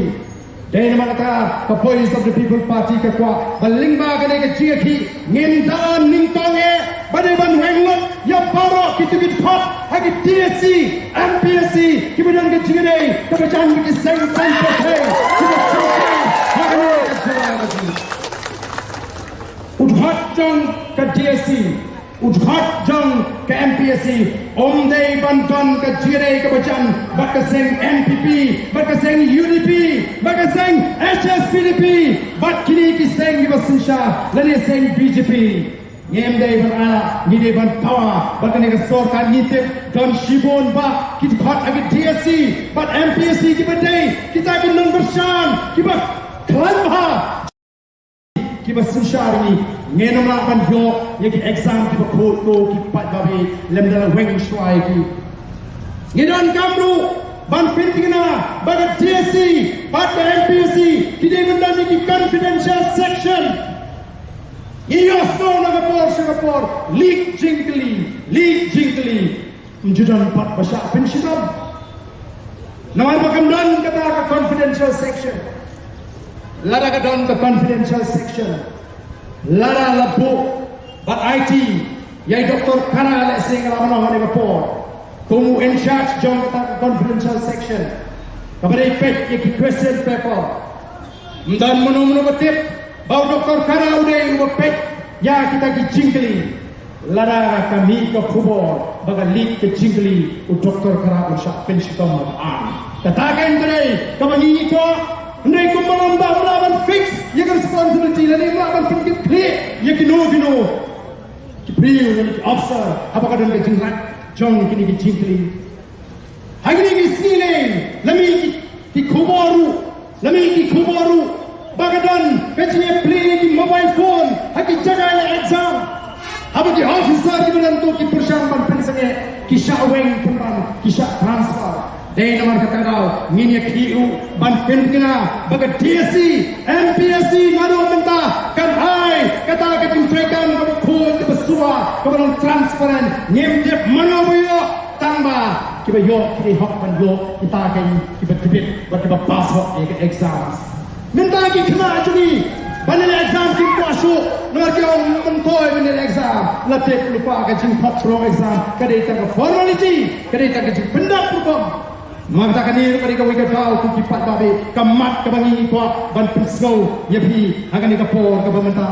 Dei namar kata ka Voice of the People Party ka kwah ba lyngba kane ka jingïakhih ngin da nyngkong eh ba dei ban weng lut ïa baroh kito ki dkhot ha ki D S C, M P S C kiba don ka jingïadei kaba jan bad ki seng saiñ pyrthei kiba sngewsih ha kane ka jylla ka jong ngi. U dkhot jong ka D S C, u dkhot jong ka M P S C um dei ban don ka jingïadei kaba jan bad ka seng N P P, bad ka seng U D P, bad ka seng H S P D P, bad kine ki seng kiba synshar lane seng B J P. Ngim dei ban ailad, ngi dei ban pawa bad kane ka sorkar. Ngi tip don shibun bah ki dkhot ha ki D S C bad M P S C kiba dei kita ki nongkyrshan kiba khlaiñ bha kiba synshar. Ngi ngin ym lah ban ïoh ïa ki exam kiba khuid ko ki paidbah, lymda la weng shuwa ïa ki. Ngi donkam ruh ban pynthikna ba ka D S C bad ka M P S C ki dei ban don ïa ki confidential section. Ngi ïohsngew na ka por sha ka por, leak jingkylli, leak jingkylli. Ym ju don pat ba shah pynshitom. Namar ba kam don kata ka confidential section. Lada ka don ka confidential section, lada la buh bad aiti ïa i Doktor Kara lehse nga la ong ha kane ka por kum u in charge jong kata ka confidential section, kaba dei peit ïa ki question paper. Ym don mano mano ba tip ba u Doktor Kara u dei uba peit ïa kita ki jingkylli. Lada ka mih ka khubor ba ka leak ka jingkylli, u Doktor Kara un shah pynshitom bad ai. Kata ka hynrei kaba ngi ngi kwah, hynrei kumba ym lah ban fix ïa ka responsibility lane ym lah ban pynkitkhlieh ïa kino kino ki briew lane ki officer haba ka don ka jinglait jong kine ki jingkylli. Ha kine ki sngi lei la mih ki, ki khubor ruh, la mih ki khubor ruh ba ka don ka jingïaplie ïa ki mobile phone ha ki jaka leh exam. Haba ki officer kiba don to ki pyrshang ban pynsangeh, ki shah weng pynban, ki shah transfer. Dei namar kata ka daw ngin ïakhih ruh ban pynbna ba ka D S C, M P S C naduh mynta kan ai kata ka jingtrei kam kaba khuid, kaba suba, kaba long transparent. Ngim tip mano ba ïoh, tang ba kiba ïoh ki dei hok ban ïoh kita ki, kiba tbit bad kiba pass hok ïa ka exam. Mynta ki khynnah jong ngi ban leh exam kim kwah shuh, namar ki ong myntoi ban leh exam la tip lypa, ka jingkhot shuh exam ka dei tang ka formality, ka dei tang ka jingpyndap rukom. Namar kata kane ruh ka dei kawei ka daw ko ki paidbah, ka mat kaba ngi ngi kwah ban pynsngew ïa phi ha kane ka por kaba mynta.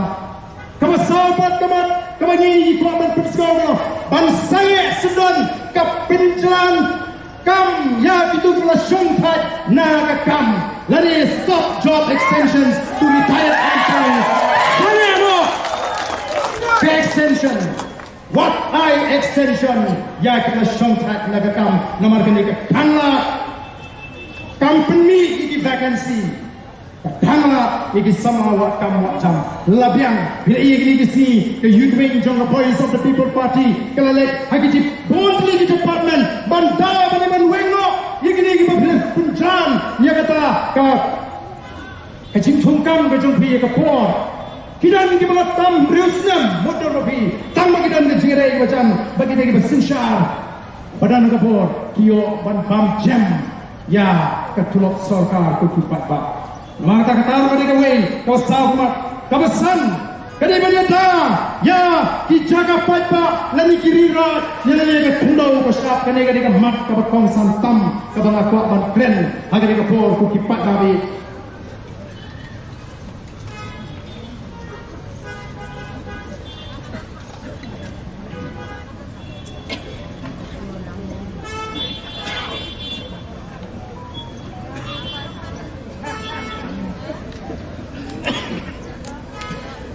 Kaba saw pat ka mat kaba ngi ngi kwah ban pynsngew, ban sangeh syndon ka pynjlan kam ïa kito kiba la shongthait na ka kam, lane stop job extensions to retired employees. Sangeh noh ka extension. Wat ai extension ïa kiba la shongthait na ka kam, namar kane ka tang la kam pynmih ïa ki vacancy. Ka tang la ïa ki samla wad kam wad jam. La biang, phi la ïohi ïa kine ki sngi ka Youth Wing jong ka Voice of the People Party ka la leit ha ki bun tylli ki department ban daw ban, ban weng noh ïa kine kiba phi la pynjan ïa kata ka, ka jingthung kam ka jong phi ïa ka por. Ki don kiba la tam hynriew snem mut don phi, tang ba ki don ka jingïadei ba jan bad kita kiba synshar. Ba don ka por ki ïoh ban bam jem ïa ka tulop sorkar ko ki paidbah. Namar kata kata ka dei kawei, kaba saw ka mat. Kaba san ka dei ban ïada ïa ki jaka paidbah lane ki ri raid ïa lade ka khyndew ka shyiap. Kane ka dei ka mat kaba kongsan tam kaba nga kwah ban kren ha kane ka por ko ki paidbah.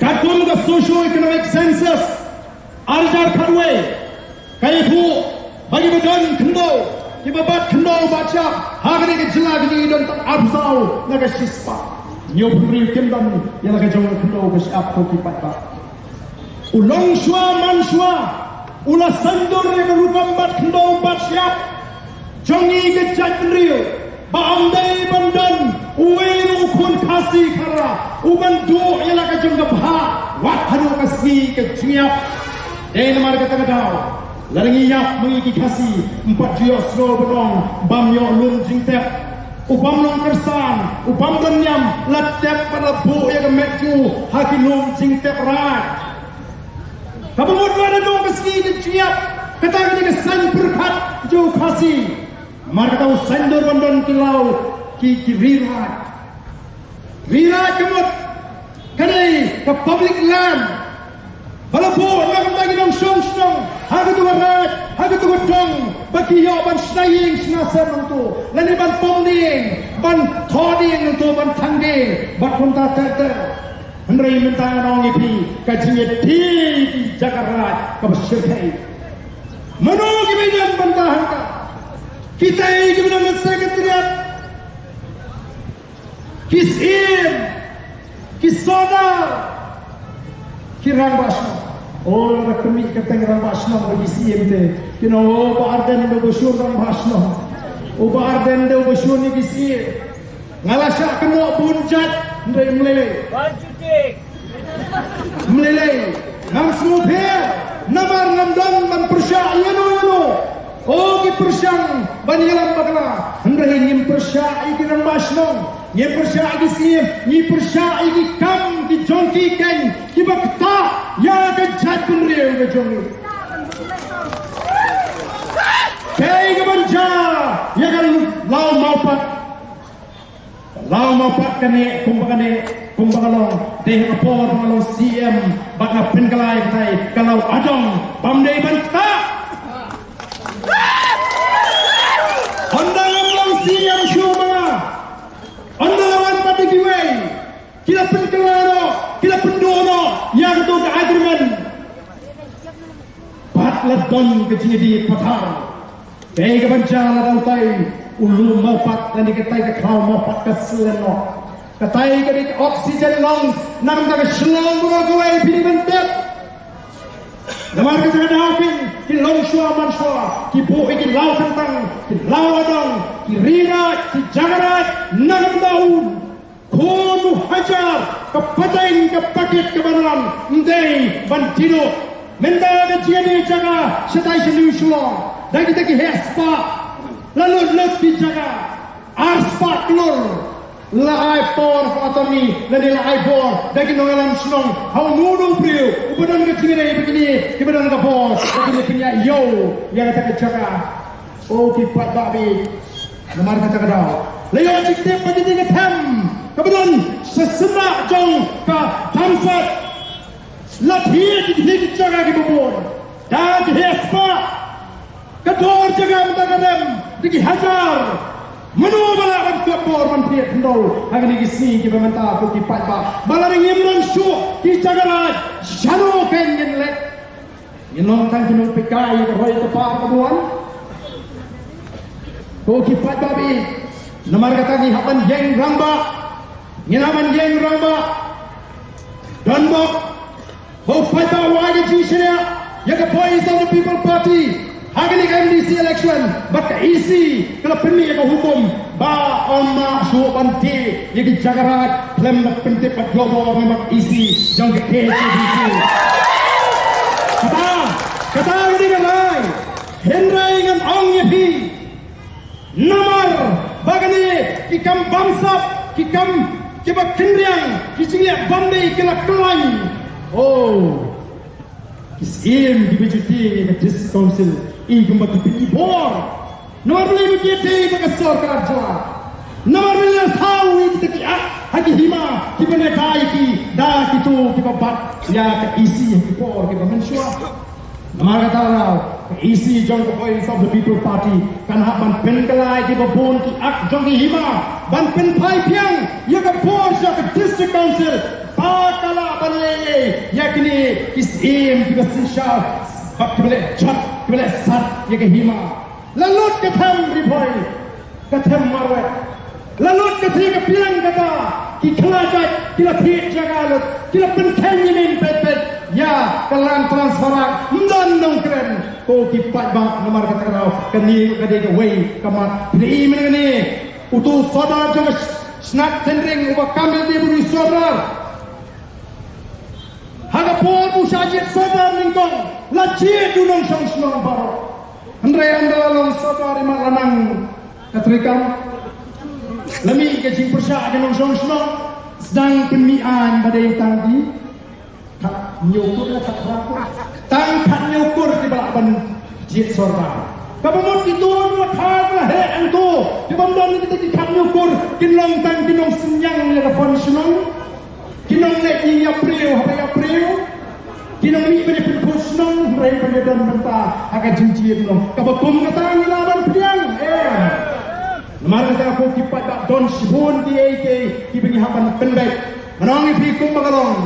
Katkum ka socio-economic census ar hajar khatwei, ka ïathuh ba kiba don khyndew, kiba bat khyndew bat shyiap ha kane ka jylla ka jong ngi don tang arphew saw na ka shispah. Hynñiewphew hynriew kim don ïa la ka jong ka khyndew ka shyiap, ko ki paidbah. U longshuwa manshuwa u la saiñdur ïa ka rukom bat khyndew bat shyiap jong ngi ka jaitbynriew, ba ym dei ban don uwei ruh u khun Khasi Khara u ban duh ïa la ka jong ka bhah wat haduh ka sngi ka jingïap. Dei namar kata ka daw, lada ngi ïap ma ngi ki Khasi, ym pat ju ïohsngew ban ong bam ïoh lum jingtep. U bym long kyrsan, u bym don niam, la tep bad la buh ïa ka met jong u ha ki lum jingtep raid. Kaba mut lada don ka sngi ka jingïap, kata ka dei ka saiñ pyrkhat jong u Khasi. Namar kata u saiñdur ban don ki law, ki, ki ri raid. Ri raid ka mut ka dei ka public land ba la buh na ka bynta ki nongshong shnong ha katu ka raid, ha katu ka dong, ba ki ïoh ban shna ïing shna sem hangto, lane ban pom dieng, ban thoh dieng hangto, ban thang dieng bad kumta ter ter. Hynrei mynta ngan ong ïa phi, ka jingïadei ki jaka raid kaba shyrkhei, mano kiba ïadon bynta hangta? Kita kiba don ha Secretariat, ki syiem, ki sordar, ki rangbah shnong. O, lada ka mih ka teng rangbah shnong bad ki syiem te, kin ong, o, Bah Ardent dei uba shun rangbah shnong, o, Bah Ardent dei uba shun ïa ki syiem. Nga la shah kynnoh bun jait, hynrei ym lei lei. Ym lei lei. Ngam sngewpher namar ngam don ban pyrshah ïano ïano. O ki pyrshang ban ïalam bakla, hynrei ngim pyrshah ïa ki rangbah shnong, ngim pyrshah ïa ki syiem, ngi pyrshah ïa ki kam ki jong ki keiñ kiba ktah ïa ka jaitbynriew ka jong ngi. Kaei kaban jia ïa ka law Mawpat? Law Mawpat kane, kumba kane, kumba ka long, dei ha ka por ba nga long C M bad nga pynkylla ïa katai ka law Adong, bym dei ban ktah. Ynda ngam long C M shuh ma nga, ynda la wan pat da kiwei, ki la pynkylla noh, ki la pynduh noh ïa kato ka agreement. Bad la don ka jingïadei pathar. Kaei kaban jia lada utai u lum Mawpat lane katai ka khlaw Mawpat ka slen noh? Katai ka dei ka oxygen lungs na ka bynta ka shnong baroh kawei, phi dei ban tip. Namar kata ka daw phin, ki longshuwa manshuwa ki buh ïa ki law kyntang, ki law Adong, ki ri raid, ki jaka raid na ka bynta u khun u hajar, ka pateng ka pakit kaba ran, ym dei ban tied noh. Mynta ka jingïadei jaka shatai sha New Shillong da kita ki heh spah, la lut lut ki jaka ar spah klur. La ai power of attorney lane la ai bor da ki nongïalam shnong ha uno uno u briew uba don ka jingïadei bad kine kiba don ka bor, ba kin ïa pynïaid ïew ïa kata ka jaka. O ki paidbah, namar kata ka daw la ïoh jingtip ba kine ki them kaba don sha shyllangh jong ka Thamsat, la thied ki thied ki jaka kiba bun da ki heh spah. Ka dor jaka mynta ka rem da ki hajar. Mano ba lah ban kot bor ban thied khyndew ha kine ki sngi kiba mynta, ko ki paidbah? Ba lada ngim don shuh ki jaka raid, shano kein ngin leit? Ngin long tang ki nongpeitkai ïa ka roi ka par kaba wan. Ko ki paidbah, namar kata ngi hap ban ïeng rangbah. Ngin hap ban ïeng rangbah. Donbok, ko paidbah, wa ai ka jingshaniah ïa ka Voice of the People Party ha kane ka M D C election, bad ka E C ka la pynmih ïa ka hukum ba ym lah shuh ban thied ïa ki jaka raid khlem da pyntip bad ïoh bor na ka E C jong ka K H A D C. Kata, kata ka dei ka rai. Hynrei ngan ong ïa phi, namar ba kane ki kam bamsap, ki kam kiba kynriang, ki jingleh bymdei ki la khlaiñ. Oh. Ki syiem kiba ju tieng ïa ka District Council, i kumba ki pyni bor. Namar balei ba ki ïadei bad ka sorkar jylla? Namar balei la thaw ïa kita ki ak ha ki hima kiba neh da ïa ki da kito kiba bat ïa ka E C ha ki por kiba mynshuwa? Namar kata ka daw ka E C jong ka Voice of the People Party kan hap ban pynkylla ïa kiba bun ki ak jong ki hima ban pynphai biang ïa ka bor sha ka District Council ba ka lah ban leh ei ïa kine ki syiem kiba synshar bad kiba leh jot, kiba leh sat ïa ka hima. La lut ka them Ri Bhoi, ka them marwei. La lut ka thie ka pliang kata, ki khlajat ki la thied jaka lut, ki la pynkheiñ ïa myn peit peit ïa ka land transfer, ym don nongkren. Ko ki paidbah, namar kata ka daw kane ka dei kawei ka mat. Phi i mynne kane uto u sordar jong ka Shnat Tynring uba kam ïa dei bad u sordar. Ha ka por u shah jied sordar nyngkong, la jied u nongshong shnong baroh. Hynrei ynda la long sordar i mat la nang ka treikam. La mih ka jingpyrshah ka nongshong shnong, sdang pynmih aiñ ba dei tang ki khathynñiew kur, la khatphra kur. Tang khatñiew kur kiba lah ban jied sordar. Kaba mut kito la kha la heh hangto, kiba ym don kita ki khatñiew kur, kin long tang ki nongsynñiang ïa ka fund shnong. Ki nongleh ïing ïa briew haba ïa briew. Ki nongmih ban ïa pynphut shnong, hynrei ban ïa don bynta ha ka jingjied shnong. Kaba kum kata ngi lah ban pdiang, eh. Namar kata ko ki paidbah, don shibun kiei kiei kiba ngi hap ban pynbeit. Ngan ong ïa phi kumba ka long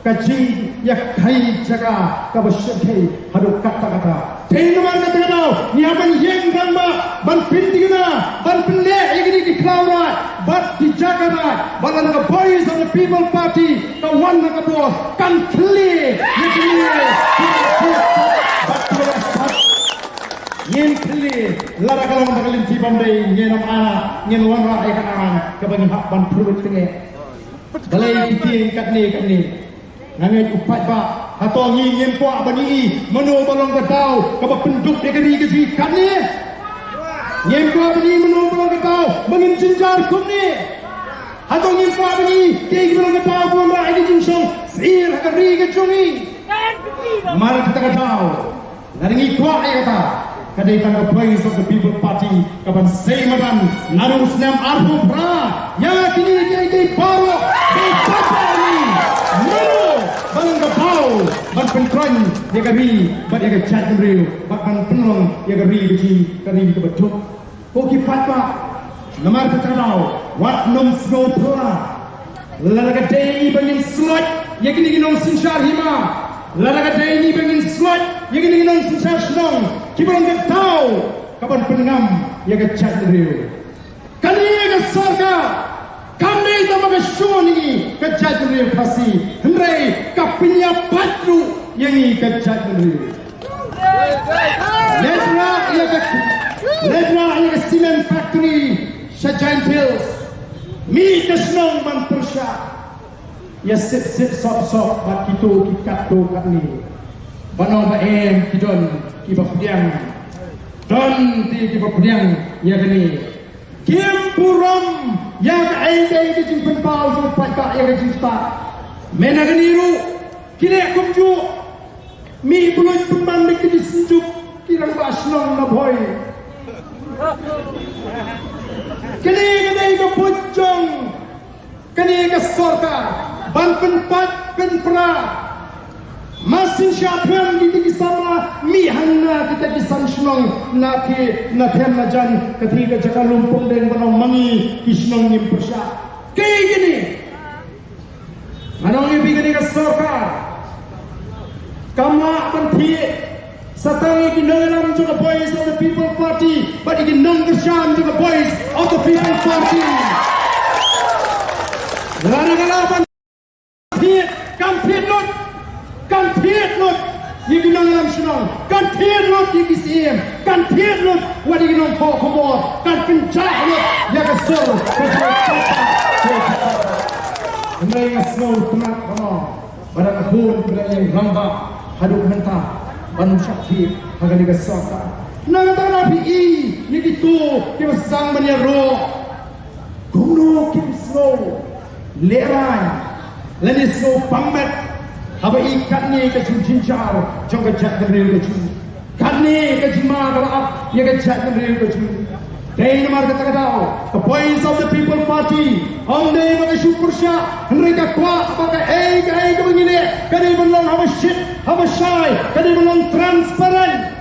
ka jingïakhih jaka kaba shyrkhei haduh katta katta. Te namar kata ka daw ngi hap ban ïeng rangbah ban pynthikna, ban pynleh ïa kine ki khlaw raid bad ki jaka raid, bad lada ka Voice of the People Party ka wan ha ka bor, kan khlieh ïa kine ki bad ki bad ngin khlieh. Lada ka long da ka lynti bym dei, ngin ym ailad, ngin wanrah ïa ka aiñ kaba ngi hap ban pyrshah tynge. Balei ki tieng katne katne? Nga ngeit u paidbah, hato ngi ngim kwah ban ïohi mano ba long ka daw kaba pynduk ïa ka ri ka jong ngi katne? Ngim kwah ban ïohi mano ba long ka daw ba ngin jynjar kumne? Hato ngim kwah ban ïohi kiei kiba long ka daw ba wanrah ïa ka jingshong syiar ha ka ri ka jong ngi? Namar kata ka daw, lada ngi kwah ïa kata, ka dei tang ka Voice of the People Party kaban sei madan naduh u snem arphew phra. Ïa kine kiei kiei baroh dei tang ka ri. Mano ba long ka daw ban pynkhreh ïa ka ri bad ïa ka jaitbynriew bad ban pynlong ïa ka ri ka jong ngi ka ri kaba duk. Ko ki paidbah, namar kata ka daw wat nym sngewphylla. Lada ka dei ba ngin slot ïa kine ki nongsynshar hima, lada ka dei ba ngin slot ïa kine ki nongsynshar shnong, kiba long ka daw kaban pynngam ïa ka jaitbynriew. Kane ka sorkar kam dei tang ba ka shu ïa ngi ka jaitbynriew Khasi, hynrei ka pynïapait ruh ïa ngi ka jaitbynriew. Leit rah ïa ka, leit rah ïa ka cement factory sha Jaintia Hills. Mih ka shnong ban pyrshah ïa sip sip sop sop bad kito ki katto katne. Ba no ba em ki don kiba pdiang. Don ki kiba pdiang ïa kane. Kim burom ïa kaei kaei ka jingpynpaw jong u paidbah ïa ka jingstad. Mynta kane ruh ki leh kumjuh. Mih bluit pynban da ki synjuk ki rangbah shnong na Bhoi. Kane ka dei ka buit jong kane ka sorkar ban pynpait pynpra. Mashin shah phem kita ki samla, mih hangne kita ki san shnong na ki na phem na jan, kata ka jaka lum pung deng ba long ma ngi ki shnong ngim pyrshah. Kaei kine? Ngan ong ïa phi, kane ka sorkar kam lah ban thied sa tang ïa ki nongïalam jong ka Voice of the People Party bad ïa ki nongkyrshan jong ka Voice of the People Party. Lada ka lah ban thied, kan thied lut, kan thied lut ïa ki nongïalam shnong, kan thied lut ïa ki syiem, kan thied lut wat ïa ki nongthoh khubor, kan pynjah lut ïa ka sur ka jong ka. Hynrei nga sngewtynnat ba no ba dang bun ba dang ïeng rangbah haduh mynta ban shah thied ha kane ka sorkar. Na kata ka daw phi i ïa kito kiba sdang ban ïaroh. Kumno kim sngew lehrain lane sngew pang met haba i katne ka jingjynjar jong ka jaitbynriew ka jong ngi, katne ka jingma kaba ap ïa ka jaitbynriew ka jong ngi. Dei namar kata ka daw ka Voice of the People Party ym dei ba ka shu pyrshah, hynrei ka kwah ba kaei kaei kaba ngi leh ka dei ban long haba shit haba shai, ka dei ban long transparent.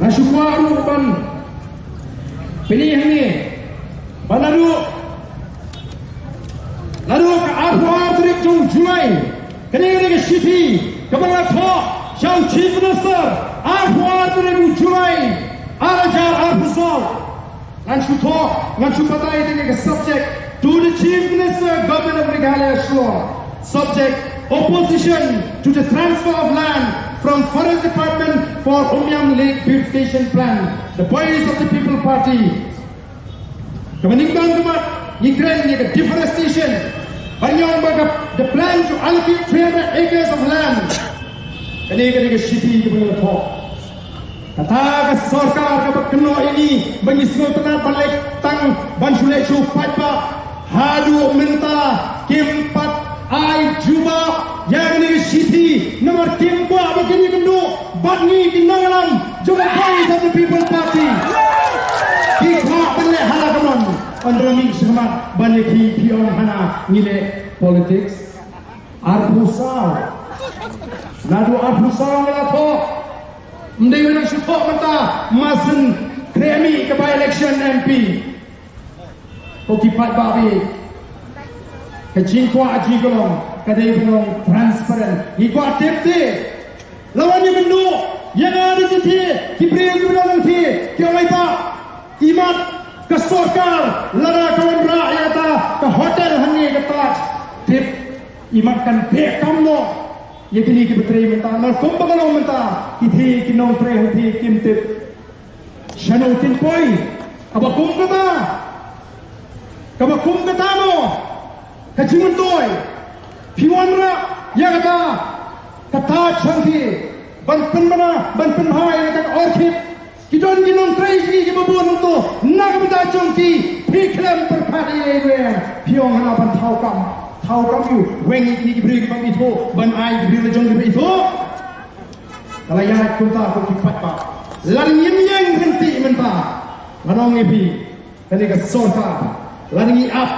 Nga shu kwah ruh ban Pynlong hangne ba naduh, naduh ka arphew ar tarik jong July, kane ka dei ka shithi kaba nga thoh sha u Chief Minister, arphew ar tarik u July, ar hajar arphew saw. Ngan shu thoh, ngan shu batai ïa kane ka subject: To the Chief Minister, Government of Meghalaya, Shillong. Subject: Opposition to the transfer of land from Forest Department for Umiam Lake Beautification Plan. The Voice of the People Party. Kaba nyngkong, kaba ngi kren ïa ka deforestation. Ban ong ba ka, the plan to allocate three hundred acres of land. Kane ka dei ka shithi kaba ngi la thoh. Kata ka sorkar kaba kynnoh ïa ngi ba ngi sngewtynnat ban leit tang ban shu leit shu paidbah, haduh mynta kim pat ai jubab ïa kane ka shithi, namar kim kwah ba kin ïakynduh bad ngi ki nongïalam jong ka Voice of the People Party. Ki kwah ban leh ha la ka mon, hynrei ngi sngewmat ban ïa ki, phi ong hana ngi leh politics. Arphew saw. Naduh arphew saw ngi la thoh. Ym dei ba nang shu thoh mynta, mar syn khreh mih ka by-election M P. Ko ki paidbah, ka jingkwah jong ngi ka long, ka dei ban long transparent. Ngi kwah tip te. La wan ïakynduh ïa nga da ki, ki briew kiba don nangta, ki ong, ai ba, imat ka sorkar lada ka wanrah ïa kata ka hotel hangne ka Taj, tip, imat kan beh kam noh ïa kine kiba trei mynta. Namar kumba ka long mynta, kitei ki nongtrei hangtei kim tip shano kin poi. Kaba kum kata, kaba kum kata mo, ka jingmyntoi, phi wanrah ïa kata ka Taj hangtei ban pynbna, ban pynbha ïa kata ka orchid. Ki don ki nongtrei jong ngi kiba bun hangto, na ka bynta jong ki phi khlem pyrkhat ei ei ruh. Phi ong hana ban thaw kam, thaw kam ïa u, weng ïa kine ki briew kiba ithuh, ban ai ki briew la jong kiba ithuh. Ka la ïaid kumta ko ki paidbah. Lada ngim ïeng ryntih mynta, ngan ong ïa phi, kane ka sorkar, lada ngi ap,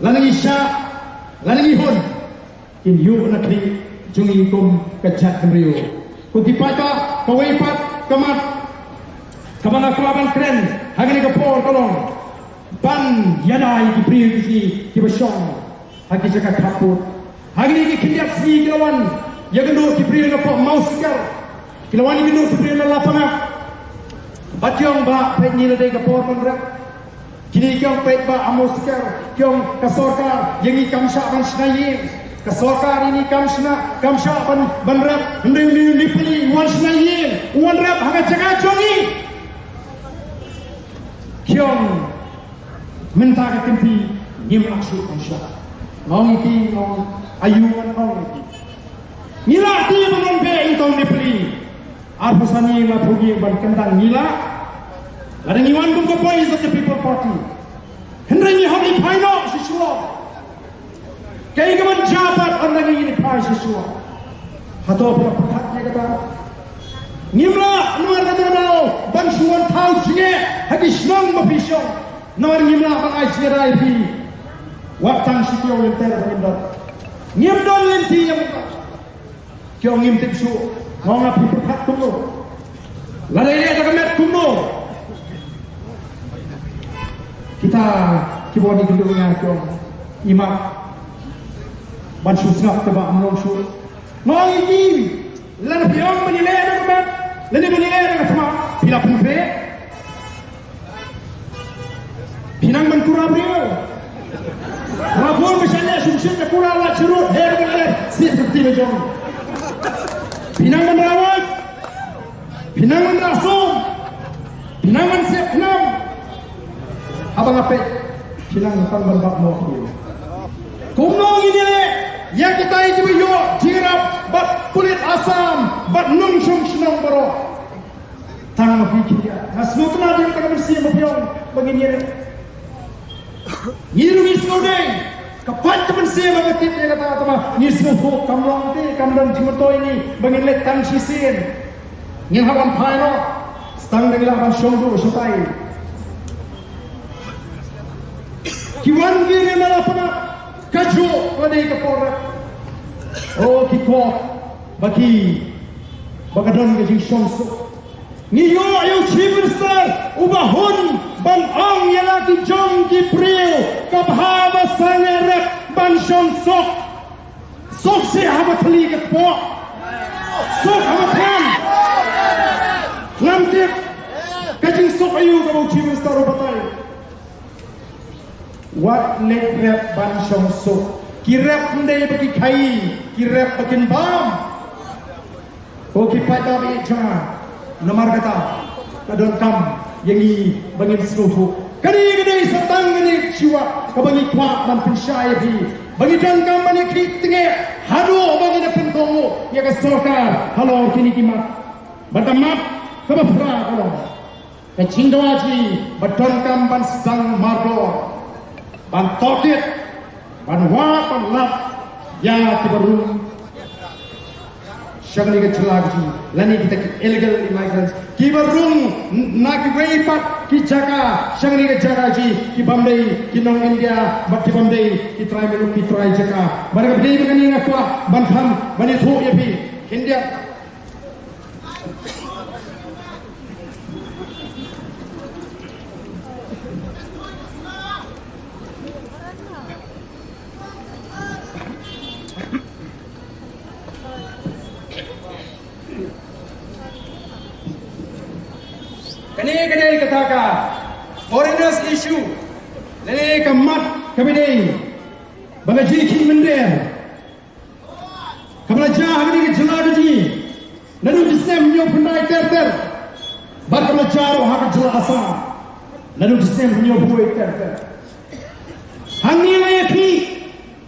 lada ngi shah, lada ngi hun, kin ïuh na khlieh jong ngi kum ka jaitbynriew. Ko ki paidbah, kawei pat ka mat kaba nga kwah ban kren ha kane ka por ka long ban ïada ïa ki briew ki, kiba shong ha ki jaka khappud. Ha kine ki khyndiat sngi ki la wan ïakynduh ki briew na poh Mawsikar. Ki la wan ïakynduh ki briew na Lapangap. Bad ki ong ba peit, ngi la dei ka por ban rep. Kine ki ong peit ba ha Mawsikar, ki ong ka sorkar ïa ngi kam shah ban shna ïing. Ka sorkar ïa ngi kam shna, kam shah ban, ban rep. Hynrei une u Nepali u wan shna ïing, u wan rep ha ka jaka jong ngi. Ki ong mynta ka kynti ngim lah shuh ban shah. Nga ong ïa ki, nga ong, aïu ngan ong ïa ki? Ngi lah te ban wan beh ïa uta u Nepali? Arphew san ïing, arphew ïing ban kyndang ngi lah. Lada ngi wan kum ka Voice of the People Party, hynrei ngi hap leit phai noh sha Shillong. Kaei kaban jia pat ynda ngi leit phai sha Shillong? Hato phi la pyrkhat ïa kata? Ngim lah namar kata ka daw ban shu wan thaw jingeh ha ki shnong ba phi shong. Namar ngim lah ban ai jingïada ïa phi. Wat tang shi taïew lynter ba ngim don. Ngim don lynti ïa mynta. Ki ong ngim tip shuh. Nga ong, phi pyrkhat kumno? Lada i leh da ka met kumno? Kita kiba wan ïakynduh ïa nga ki ong, imat ban shu sngap te ba ym long shuh. Nga ong ïa ki, lada phi ong ban ïaleh da ka met lane ban ïaleh da ka thma, phi la pynkhreh? Phi nang ban kura briew. Rabun ba shah leh shum shit da kura la chirut her ban leh sih pyrti ba jong. Phi nang ban rawat. Phi nang ban rasum. Phi nang ban sep khnam. Haba nga peit, phi nang tang ban bak mo phi. Kumno ngin ïaleh ïa kitai kiba ïoh jingïarap bad pulit Assam bad nongshong shnong baroh? Tang ma phi khyndiat. Nga sngewtynnat ïa kata ka mynsiem ba phi ong ba ngin ïaleh. Ngi ruh ngi sngewdei. Ka pait ka mynsiem ba nga tip ïa kata, tangba ngi sngewthuh kam long te, kam don jingmyntoi ngi ba ngin leit tang shisien. Ngin hap ban phai noh. Tang dang lah ban shong duh shatai. Ki wan ki ri na la pynap kajuh ka dei ka por. O ki kok ba ki, ba ka don ka jingshong suk. Ngi ïoh ïa u Chief Minister uba hun Ki jong ki briew ka bha ba sangeh rep ban shong suk. Suk seh haba thli ka kpoh. Suk haba than. Ngam tip ka jingsuk aïu kaba u Chief Minister u batai. Wat leh rep ban shong suk. Ki rep ym dei ba ki khaïi, ki rep ba kin bam. Ko ki paidbah ba ïeit jong nga, namar kata ka donkam ïa ngi ba ngin sngewthuh. Kane ka dei sa tang kane ka shiwa kaba ngi kwah ban pynshai ïa phi, ba ngi donkam ban ïa khih tyngeh haduh ba ngin da pynkohnguh ïa ka sorkar halor kine ki mat. Bad ka mat kaba phra ka long, ka jingdawa jong ngi ba donkam ban sdang mardor, ban tohkit, ban wad, ban lap ïa kiba rung sha kane ka jylla ka jong ngi, lane kita ki illegal immigrants kiba rung na kiwei pat ki jaka sha kane ka jaka jong ngi, ki bym dei ki nong India bad ki bym dei ki trai muluk, ki trai jaka. Bad ka dei ba kane nga kwah ban tham ban ïathuh ïa phi. India. Kane, kane ka dei kata ka foreigners issue. Lane ka mat kaba dei ba ka jingkhih mynder kaba la jia ha kane ka jylla ka jong ngi naduh u snem hynñiew phew khyndai ter ter. Bad kaba la jia ruh ha ka jylla Assam naduh u snem hynñiew phew wei ter ter. Hangne la ïa khih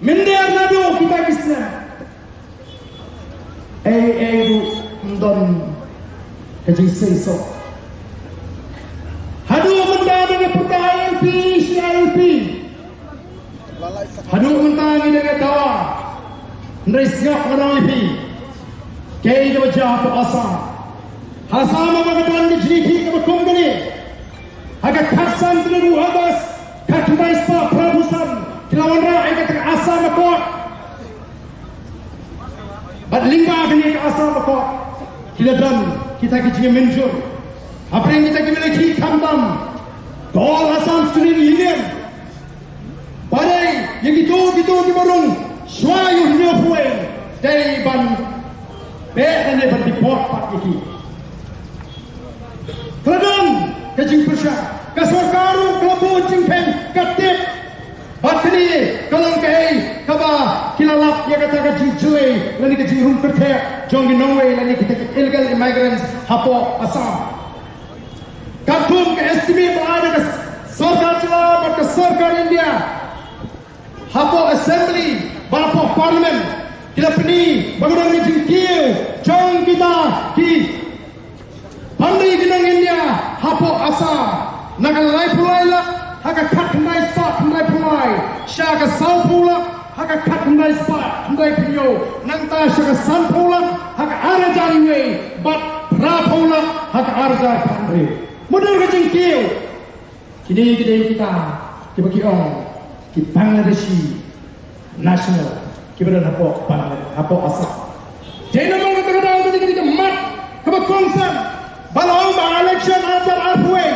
mynder naduh kita ki snem. Ei ei ruh ym don ka jingseisoh. Haduh mynta da nga pyrta I L P shi I L P. Haduh mynta ngi da nga dawa. Hynrei sngap nga ong ïa phi, kaei kaba jia hapoh Assam. Ha Assam haba ka don ka jingkhih kaba kum kane, ha ka khatsan tarik u August khatkhyndai spah phra phew san ki la wanrah ïa kata ka Assam Accord. Bad lyngba kane ka Assam Accord ki la don kita ki jingmynjur hapdeng kita kiba la khih khamtam, ka All Assam Student Union. Ba dei ïa kito kito kiba rung shuwa ïa u hynñiew phew wei, dei ban beh lane ban deport pat ïa ki. Ka la don ka jingpyrshah, ka sorkar ruh ka la bud jingkheiñ, ka tip. Bad kane ka long kaei kaba ki la lap ïa kata ka jingjyllei lane ka jingrung kyrtheh jong ki nongwei lane kita ki illegal immigrants hapoh Assam. Katkum ka estimate ba ai da ka sorkar jylla bad ka sorkar India, hapoh Assembly bad hapoh Parliament ki la pyni ba ka don ka jingkiew jong kita ki bym dei ki nong India hapoh Assam, na ka laiphew lai lak ha ka khatkhyndai spah khyndai phew lai, sha ka sawphew lak ha ka khatkhyndai spah khyndai phew hynñiew, nangta sha ka sanphew lak ha ka ar hajar wei, bad phraphew lak ha ka ar hajar khathynriew. Mutdur ka jingkiew. Kine ki dei kita kiba ki ong ki Bangladeshi national kiba don hapoh Bangla-, hapoh Assam. Dei namar kata ka daw kane ka dei ka mat kaba kongsan ba la ong ba election arhajar arphew wei,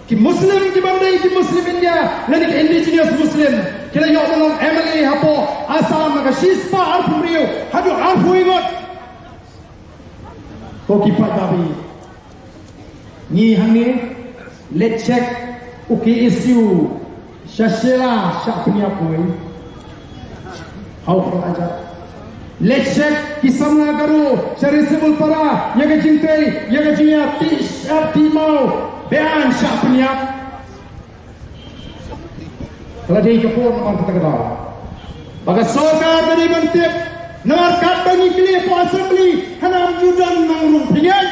ki Muslim ki bym dei ki Muslim India lane ki indigenous Muslim ki la ïoh ban long M L A hapoh Assam na ka shispah arphew hynriew haduh arphew wei ngut. Ko ki paidbah, ngi hangne leit check u K S U sha Shella, sha Pniap wei. Hau pha aja. Leit check ki samla Garo sha Resibulpara, ïa ka jingtei, ïa ka jingïa ti shap ti maw, bean sha Pniap. Ka la dei ka por namar kata ka daw ba ka sorkar ka dei ban tip. Namar katba ngi kylli hapoh Assembly, hana ym ju don nongrung. Phi ngeit?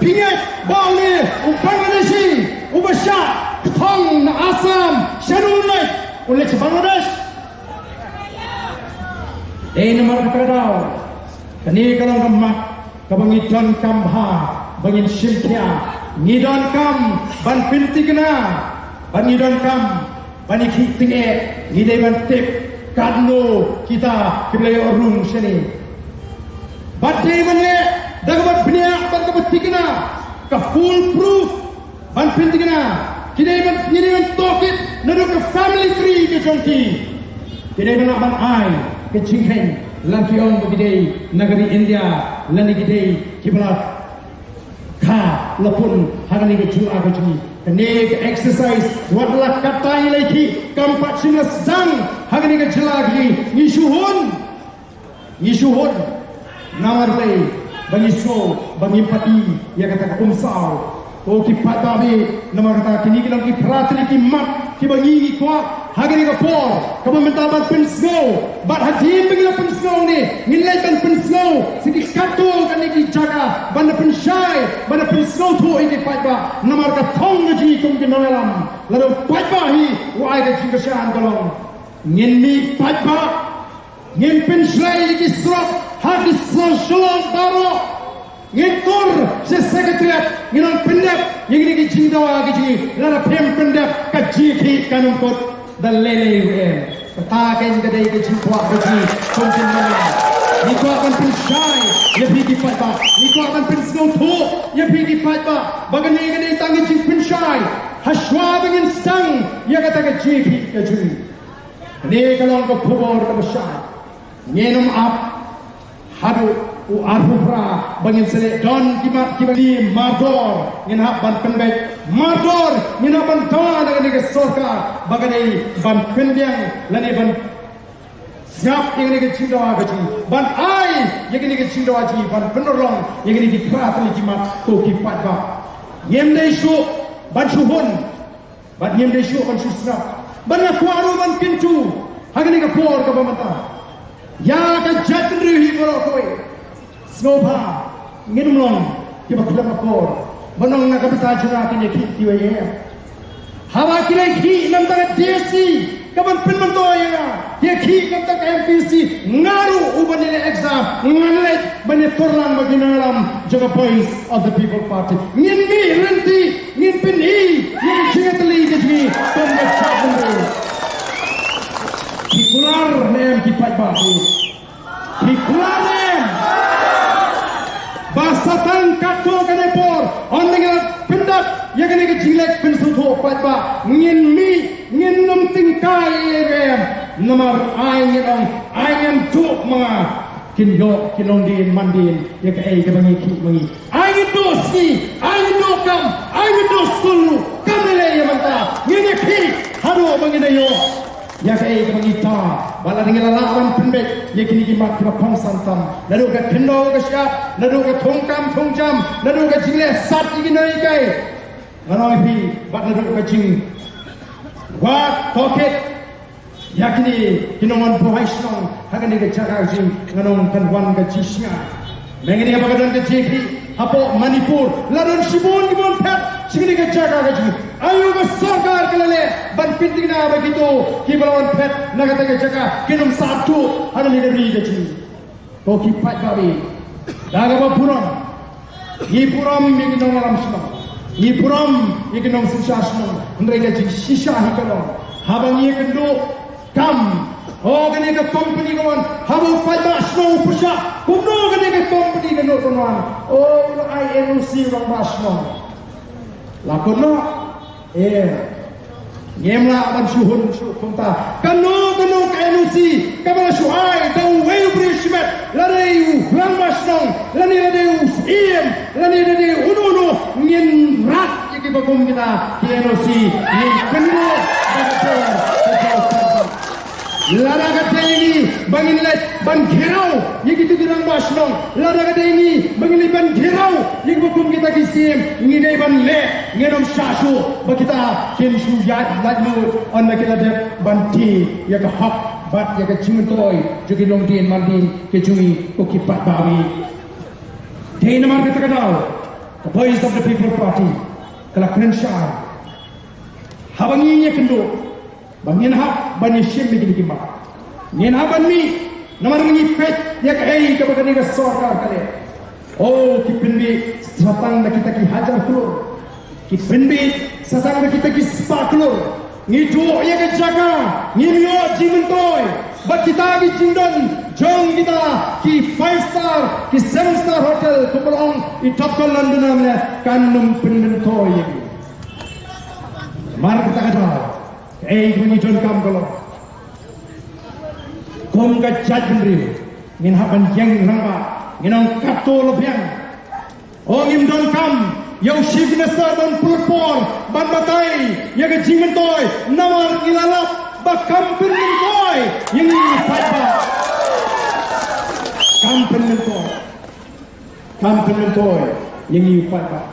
Phi ngeit ba une u Bangladeshi uba shah kthong na Assam, shano un leit? Un leit sha Bangladesh. Dei namar kata ka daw kane ka long ka mat kaba ngi donkam bha ba ngin shim khia. Ngi donkam ban pynthikna, ba ngi donkam ban ïakhih tyngeh. Ngi dei ban tip katno kita kiba la ïoh rung shane. Bad dei ban leh da kaba bniah bad kaba thikna, ka fool proof ban pynthikna. Ki dei ban, ngi dei ban tohkit naduh ka family tree ka jong ki. Ki dei ban, ban ai ka jingkheiñ lada ki ong ba ki dei na ka ri India lane ki dei kiba la kha la pun ha kane ka jylla ka jong ngi. Kane ka exercise wat la katta ngi la ïakhih, kam pat shym la sdang ha kane ka jylla ka jong ngi. Ngi shu hun. Ngi shu hun. Namar balei? Ba ngi sngew ba ngim pat i ïa kata ka umsaw. Ko ki paidbah, namar kata kine ki long ki para tylli ki mat kiba ngi ngi kwah ha kane ka por kaba mynta ban pynsngew. Bad hadien ba ngi la pynsngew ne, ngin leit ban pynsngew sha ki katto katne ki jaka ban da pynshai, ban da pynsngewthuh ïa ki paidbah. Namar ka thong ka jong ngi kum ki nongïalam, lada u paidbah hi u ai ka jingkyrshan, ka long ngin mih paidbah. Ngin pynshlei ïa ki surok ha ki shnong Shillong baroh. Ngin tur sha Secretariat, ngin ong pyndep ïa kine ki jingdawa ki jong ngi. Lada phim pyndep, ka jingïakhih kan ym kut da lei lei ruh em. Kata kein ka dei ka jingkwah ka jong ngi kum ki nongïalam. Ngi kwah ban pynshai ïa phi ki paidbah. Ngi kwah ban pynsngewthuh ïa phi ki paidbah ba kane ka dei tang ka jingpynshai ha shuwa ba ngin sdang ïa kata ka jingïakhih ka jong ngi. Kane ka long ka khubor kaba shai. Ngin ym ap haduh u arphew phra ba ngin sa leh don ki mat kiba ngi mardor ngin hap ban pynbeit, mardor ngin hap ban dawa na kane ka sorkar ba ka dei ban pynbiang lane ban sngap ïa kane ka jingdawa ka jong ngi, ban ai ïa kane ka jingdawa jong ngi, ban pynurlong ïa kane ki para tylli ki mat, ko ki paidbah. Ngim dei shuh ban shu hun. Bad ngim dei shuh ban shu sngap. Bad nga kwah ruh ban kyntu ha kane ka por kaba mynta ïa ka jaitbynriew hi baroh kawei. Sngewbha ngin ym long kiba khlem akor ban ong na ka bynta jong nga kin ïakhih kiwei em. Haba ki la ïakhih na ka bynta ka D S C kaban pynmyntoi ïa nga, ki ïakhih na ka bynta ka M P S C, nga ruh uban ïaleh exam ngan leit ban ïatur lang bad ki nongïalam jong ka Voice of the People Party. Ngin mih lynti, ngin pyni ïa ka jingïatylli ka jong ngi kum ka jaitbynriew. Phi kular ne em ki paidbah, phi kular ne em? Ba sa tang katto katne por, ynda ngi la pyndap ïa kane ka jingleit pynsngewthuh paidbah, ngin mih, ngin ym tyngkai ïa ka em. Namar ai ngin ong, ai ngin duh ma nga, kin ïoh ki longdien mandien ïa kaei kaba ngi khih ma ngi. Ai ngin duh sngi, ai ngin duh kam, ai ngin duh skul ruh kam lei lei ïa mynta. Ngin ïakhih haduh ba ngin da ïoh ïa kaei kaba ngi ta. Bad lada ngi la lah ban pynbeit ïa kine ki mat kiba kongsan tam, naduh ka khyndew ka shyiap, naduh ka thungkam thungjam, naduh ka jingleh sat ïa kino ki kai, ngan ong ïa phi, bad naduh ka jingwad tohkit ïa kine ki nongwan buhai shnong ha kane ka jaka ka jong ngi, ngan ong kan wan ka jingsngew. Mynta kaba ka don ka jingïakhih hapoh Manipur, la don shibun kiba wan phet sha kane ka jaka ka jong ngi. Aïu ba sorkar ka la leh ban pynthikna ba kito kiba la wan phet na kata ka jaka kin ym sah tuh ha kane ka ri ka jong ngi? Ko ki paidbah, da kaba burom, ngi burom ïa ki nongïalam shnong, ngi burom ïa ki nongsynshar shnong, hynrei ka jingshisha hi ka long haba ngi ïakynduh kam, o kane ka company ka wan, haba u paidbah shnong u pyrshah, kumno kane ka company kan ïoh ban wan? O, u la ai N O C u rangbah shnong. La kumno? Eh, ngim lah ban shu hun shuh kumta. Kano kano ka N O C kaba la shu ai da uwei u briew shimet, lane u rangbah shnong, lane lada u syiem, lane lada uno uno, ngin rat ïa kiba kum kita ki N O C, ngin kynnoh da ka por ka jong ka. Lada ka dei ngi ba ngin leit ban giraw ïa kito ki rangbah shnong, lada ka dei ngi ba ngin leit ban giraw ïa kiba kum kita ki syiem, ngi dei ban leh, ngin ym shah shuh ba kita kin shu ïaid laitluid ynda ki la dep ban die ïa ka hok bad ïa ka jingmyntoi jong ki longdien mandien ki jong ngi, ko ki paidbah. Dei namar kata ka daw ka Voice of the People Party ka la kren shai haba ngi ïakynduh ba ngin hap ban ïashim ïa kine ki mat. Ngin hap ban mih namar ngi peit ïa kaei kaba kane ka sorkar ka leh. Oh, ki pynbeit sa tang da kita ki hajar klur, ki pynbeit sa tang da kita ki spah klur. Ngi duh ïa ka jaka, ngim ïoh jingmyntoi. Bad kita ki jingdon jong kita ki five star, ki seven star hotel, kumba la ong i Doktor Londoner mynne, kan ym pynmyntoi ïa ngi. Ei, kaba ngi donkam ka long, kum ka jaitbynriew, ngin hap ban ïeng rangbah, ngin ong katto la biang. O, ngim donkam ïa u Chief Minister ban pynlong por ban batai ïa ka jingmyntoi, namar ngi la lap ba kam pynmyntoi ïa ngi u paidbah. Kam pynmyntoi. Kam pynmyntoi ïa ngi u paidbah.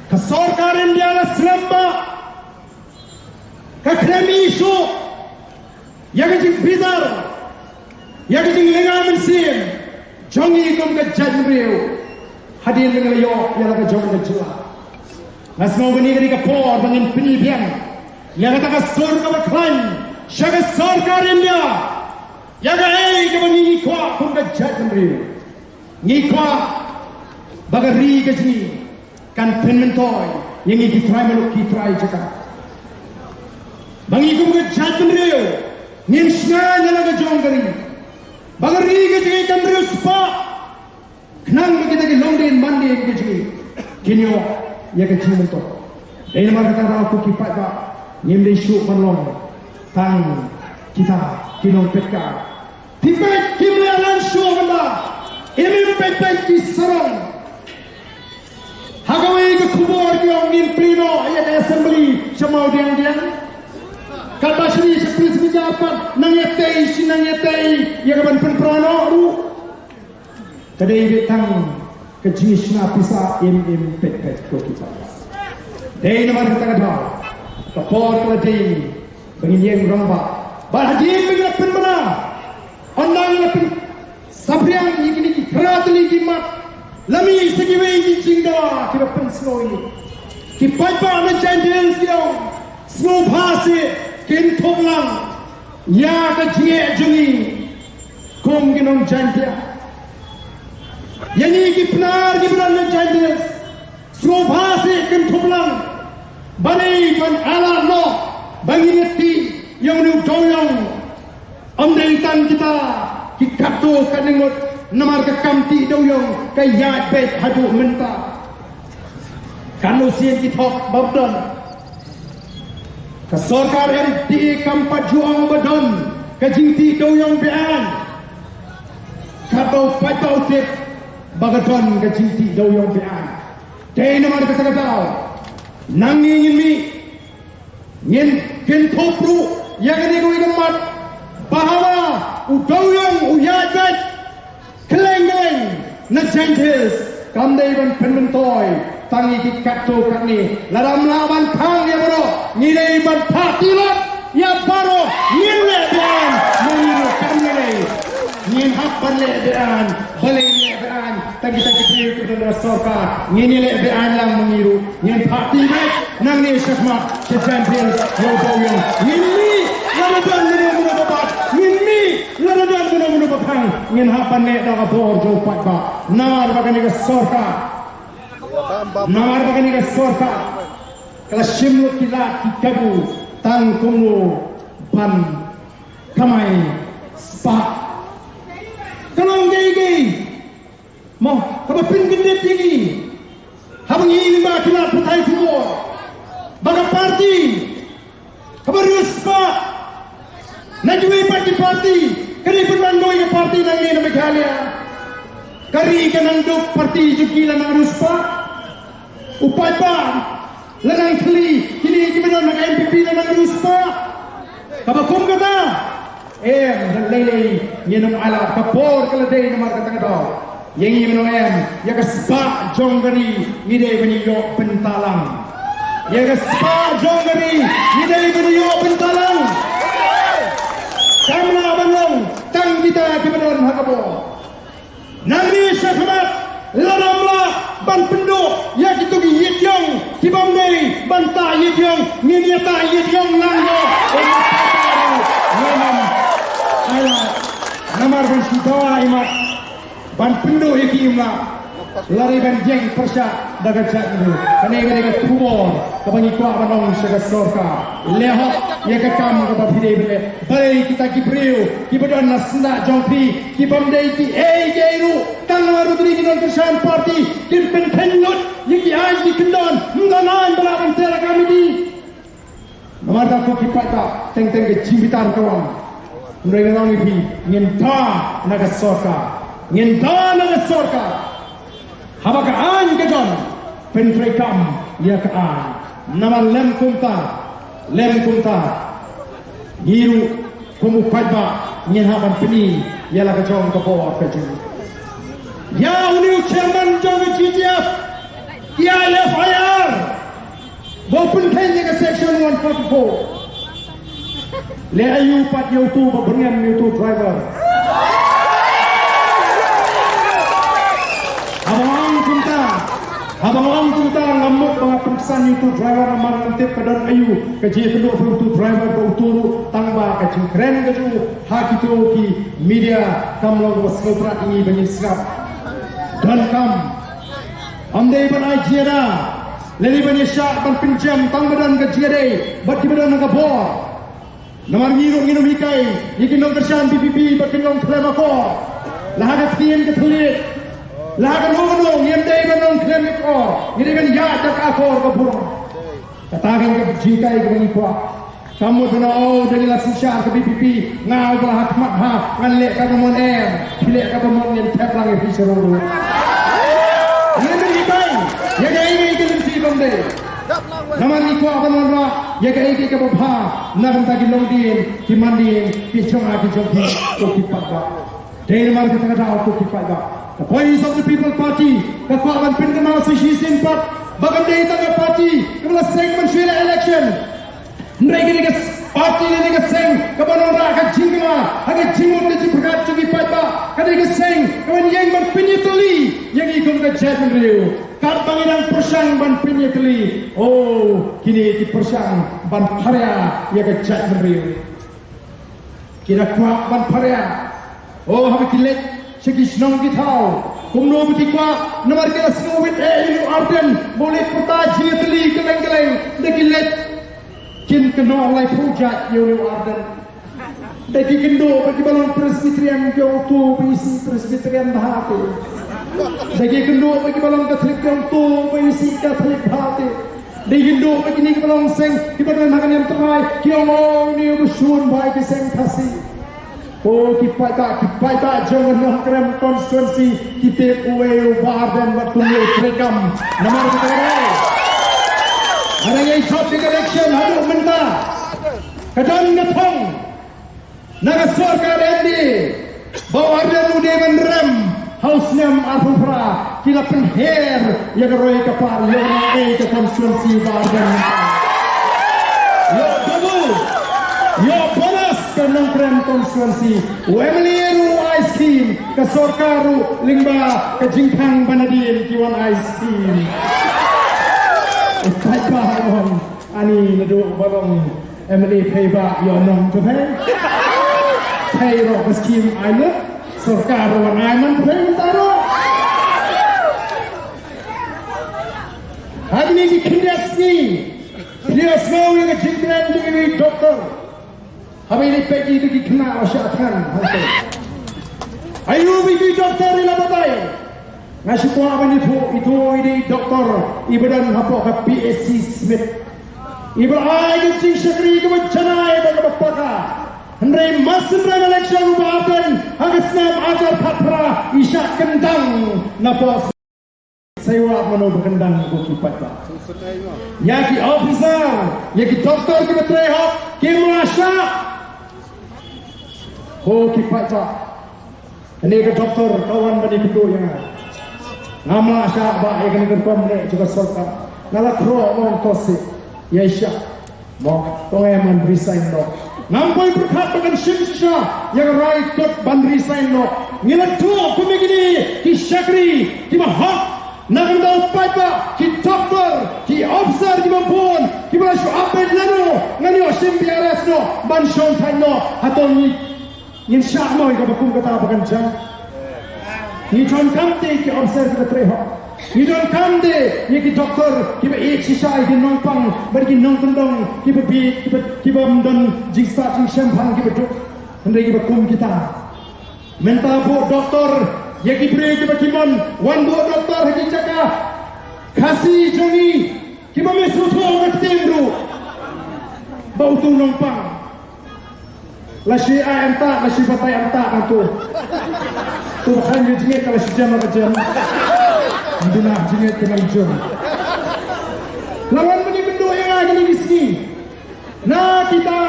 Ka sorkar India la slem ba ka khlem ïoh shuh ïa ka jingbishar, ïa ka jinglynga mynsiem jong ngi kum ka jaitbynriew hadien ba ngi la ïoh ïa la ka jong ka jylla. Nga sngew ba kane ka dei ka por ba ngin pyni biang ïa kata ka sur kaba khlaiñ sha ka sorkar India ïa kaei kaba ngi kwah kum ka jaitbynriew. Ngi kwah ba ka ri ka jong ngi kan pynmyntoi ïa ngi ki trai muluk ki trai jaka. Ba ngi kum ka jaitbynriew ngin shna ïa la ka jong ka ri. Ba ka ri ka jong ngi kan riewspah. Khnang ba kita ki longdien mandien ka jong ngi kin ïoh ïa ka jingmyntoi. Dei namar kata ruh ko ki paidbah, ngim dei shuh ban long tang kita ki nongpetka. Phi peit kim leh lan shuh ban da. Im im peit peit ki sarong. Ha kawei ka khubor ki ong ngin plie noh ïa ka assembly sha Mawdiangdiang. Katba shini sha Prince William pat nang ïatei shi nang ïatei ïa ka ban pynpra noh ruh. Ka dei beit tang ka jingshna pisa im im peit peit ko ki paidbah. Dei namar kata ka daw ka por ka la dei ba ngin ïeng rangbah. Bad hadien ba ngi la pynbna, ynda ngi la pynsaphriang ïa kine ki khra tylli ki mat, la mih sa kiwei ki jingdawa kiba pynsngew ïa ngi. Ki paidbah na Jaintia Hills ki ong, sngewbha seh kynthup lang ïa ka jingeh jong ngi. Kum ki nong Jaintia, ïa ngi ki Pnar kiba don na Jaintia, sngewbha seh kynthup lang. Balei ban ailad noh ba ngin ïatih ïa une u dewïong? Ym dei tang kita ki katto katne ngut, namar ka kam tih dewïong ka ïaid beit haduh mynta. Katno sien ki thok ba don. Ka sorkar M D A kam pat ju ong ba don ka jingtih dewïong be-aiñ. Katba u paidbah u tip ba ka don ka jingtih dewïong be-aiñ. Dei namar kata ka daw nangne ngin mih, ngin kynthup ruh ïa kane kawei ka mat, ba haba u dewïong u ïaid beit kylleng kylleng na Jaintia Hills, kam dei ban pynmyntoi tang ïa ki katto katne. Lada ym lah ban khang ïa baroh, ngi dei ban phah tilot ïa baroh. Ngin leh be-aiñ, ma ngi ruh kam ngi dei. Ngin hap ban leh be-aiñ, balei leh be-aiñ? Tang kita ki briew kiba don ha sorkar, ngin ïaleh be-aiñ lang ma ngi ruh. Ngin phah tilot nangne shakhmat sha Jaintia Hills ïa u dewïong. Ngin mih lada don mano mano ba bat, ngin mih lada don mano mano ba khang, ngin hap ban leh da ka bor jong u paidbah. Namar ba kane ka sorkar, namar ba kane ka sorkar ka la shim lut ki lad ki kabu tang kumno ban kamai spah. Ka long kaei kaei mo kaba pynkyndit ïa ngi. Haba ngi ïohi ba ki lad pathai khubor ba ka party kaba riewspah na kiwei pat ki party ka dei pynban mo ïa ka party nangne na Meghalaya. Ka ri ka nang duk, party jong ki la nang riewspah. U paidbah la nang thylli, kine kiba don ha ka N P P la nang riewspah. Kaba kum kata, em, lei lei ngin ym ailad, ka por ka la dei namar kata ka daw. Ïa ngi ngin ym em, ïa ka spah jong ka ri ngi dei ban ïoh bynta lang. Ïa ka spah jong ka ri ngi dei ban ïoh bynta lang. Kam lah ban long tang kita kiba don ha ka bor. Nangne shakhmat lada ym lah ban pynduh ïa kito ki ïit ïong ki bym dei ban tah ïit ïong, ngin ïa tah ïit ïong lang. Ngin ym ailad namar ban shu dawa imat ban pynduh ïa ki, ym lah. La dei ban ïeng pyrshah da ka jaitbynriew. Kane ka dei ka khubor kaba ngi kwah ban ong sha ka sorkar. Leh hok ïa ka kam kaba phi dei ban leh. Balei kita ki briew kiba don na syndah jong phi ki bym dei kiei kiei ruh, tang namar ba ki don kyrshan party kin pynkheiñ lut ïa ki aiñ ki kyndon, ym don aiñ ba lah ban teh da ka miti. Namar ka Ki paidbah, teng teng ka jingbitar ka wan. Hynrei nga ong ïa phi, ngin da na ka sorkar. Ngin da na ka sorkar. Haba ka aiñ ka don, pyntreikam ïa ka aiñ. Namar lym kumta, lym kumta, ngi ruh kum u paidbah ngin hap ban pyni ïa la ka jong ka bor ka jong. Ïa une u chairman jong ka G T F, ïa F I R. Ba u pynkheiñ ïa ka section one forty-four. Leh aïu pat ïa utu ba byrngem ïa utu driver. Haba nga ong kumta, haba nga ong kumta, ngam mut ba nga pynksan ïa utu driver namar ngam tip ka don aïu ka jingïakynduh phi utu driver bad utu ruh, tang ba ka jingkren ka jong u ha kito ki media kam long kaba sngewtynnat ïa ngi ba ngin sngap. Donkam. Ym dei ban ai jingïada lane ban ïashah ban pynjem tang ba don ka jingïadei bad kiba don ka bor. Namar ngi ruh ngin ym hikai ïa ki nongkyrshan V P P ba kin long khlem akor. La ha ka ktien ka thylliej, la ha kano kano, ngim dei ban long khlem akor, ngi dei ban ïaid da ka akor ka burom. Kata ka dei ka jinghikai kaba ngi kwah. Kam mut ban ong, oh, da ngi la synshar ka V P P, nga uba la ha khmat bha ngan leh kaba mon, em, phi leh kaba mon, ngin thep lang ïa phi sha rong ruh. Ngin ym hikai ïa kaei kaei ka lynti kam dei. Namar ngi kwah ban wanrah ïa kaei kaei kaba bha na ka bynta ki longdien ki mandien ki jong nga ki jong phi, ko ki paidbah. Dei namar kata ka daw, ko ki paidbah, ka Voice of the People Party ka kwah ban pynkynmaw sa shisien pat ba kam dei tang ka party kaba la seng ban shu leh election. Hynrei ka dei ka party lane ka seng kaba wanrah ka jingkylla ha ka jingmut ka jingpyrkhat jong ki paidbah. Ka dei ka seng kaba ïeng ban pynïatylli ïa ngi kum ka jaitbynriew. Katba ngi dang pyrshang ban pynïatylli, oh, kine ki pyrshang ban pharia ïa ka jaitbynriew. Ki da kwah ban pharia. Oh, haba ki leit sha ki shnong ki thaw, kumno ba ki kwah, namar ki la sngewbit eh ïa u Ardent ba u leit pyrta jingïatylli kylleng kylleng. Da ki leit kin kynnoh laiphew jait ïa u Ardent. Da ki kynduh ba kiba long Presbyterian ki ong to ba isih Presbyterian bha te. Da ki kynduh ba kiba long Katholik ki ong to ba isih Katholik bha te. Da ki kynduh ba kine kiba long seng kiba don ha ka niam trai ki ong, oh, une uba shun bha ïa ki seng Khasi. Oh, ki paidbah, ki paidbah jong ka Nongkrem constituency ki tip uei u Bah Ardent bad kumno u treikam. Namar kata ka dei, haba ngi ïa jop ïa ka election haduh mynta, ka don ka thong na ka sorkar M D A ba u Ardent u dei ban rem ha u snem arphew phra. Ki la pynher ïa ka roi ka par, ïoh nang ei ka constituency ba Ardent. Ïoh double, ïoh bonus ka Nongkrem constituency. U M L A ruh u ai scheme, ka sorkar ruh lyngba ka jingkhang ba nadien ki wan ai scheme. U paidbah u ong, ani naduh ba long M L A phei ba ïoh nong to phei. Phei ruh ka scheme ai lut, sorkar ruh wan ai man to phei mynta ruh. Hadien ki khyndiat sngi phi ïohsngew ïa ka jingkren jong i doktor. Haba i leit peit ïa ki khynnah ba shah thngan hangto. Aïu ba i doktor i la batai? Nga shu kwah ban ïathuh, ito i dei i doktor iba don hapoh ka P H C Smit, iba ai ka jingshakri kaba janai bad kaba paka. Hynrei mar syn rem election u Bah Ardent ha ka snem arhajar khatphra, i shah kyndang napoh. Sa ïa wad mano ba kyndang, ko ki paidbah. Ïa ki officer, ïa ki doktor kiba trei hok kim lah shah. Ko ki paidbah, kane ka doktor ka wan ban ïakynduh ïa nga. Ngam lah shah ba ïa kane ka rukom leh jong ka sorkar. Nga la khroh, nga ong to sih, ïa shah. Mo, to ngam, ngan resign noh. Ngam poi pyrkhat ba kan shim shisha ïa ka rai kot ban resign noh. Ngi la duh kum ïa kine ki shakri kiba hok na ka bynta u paidbah, ki doktor, ki officer kiba bun kiba la shu ap beit lano, ngan ïoh shim B R S noh ban shong thait noh. Hato ngi Ngin shah mo ïa kaba kum kata ba kan jia? Ngi donkam de ki officer kiba trei hok. Ngi donkam de ïa ki doktor kiba ïeit shisha ïa ki nongpang bad ki nongkyndong kiba bieit, kiba, kiba ym don jingstad jingshemphang, kiba duk. Hynrei kiba kum kita. Mynta buh doktor ïa ki briew kiba ki mon, wan buh doktor ha ki jaka Khasi jong ngi. Kiba me sngewthuh ka ktien ruh. Ba Utu nongpang. La shi ai anta, la shi batai anta nangtu. Tu bakhan ïa jingit ka la shi jem ka jem. Duna jingit ka nang jem. Lawan mani bendu ïa nga kini ki sngi. Na kita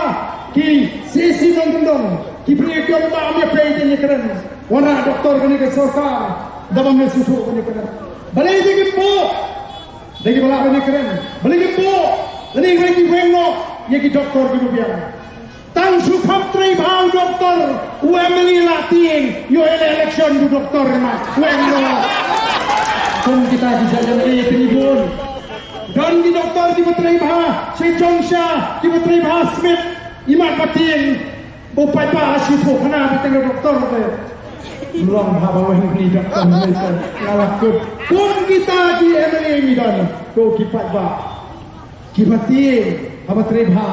ki sisi nongkyndong ki briew ki ong ba am ïa pei ïa kren. Wanrah doktor kane ka sorkar da bym ïa sngewthuh kane kren. Balei ïa ki buh. Da ki ba lah ban ïa kren. Balei ki buh. Lane balei ki weng noh ïa ki doktor ki ba biang. Tang shu kham trei bha u doktor u MLA la tieng ïoh ïa la election u doktor ma weng noh. Kum kita ki jait MLA te ngi bun. Don ki doktor ki ba trei bha, Shei Jongsha ki ba trei bha Smith, imat ba tieng, ba u paidbah la shu thoh khana ba tieng doktor te. Long bha ba weng ni doktor ni te. Ngala kut. Kum kita ki MLA ngi don, ko ki paidbah. Ki ba tieng, ha ba trei bha.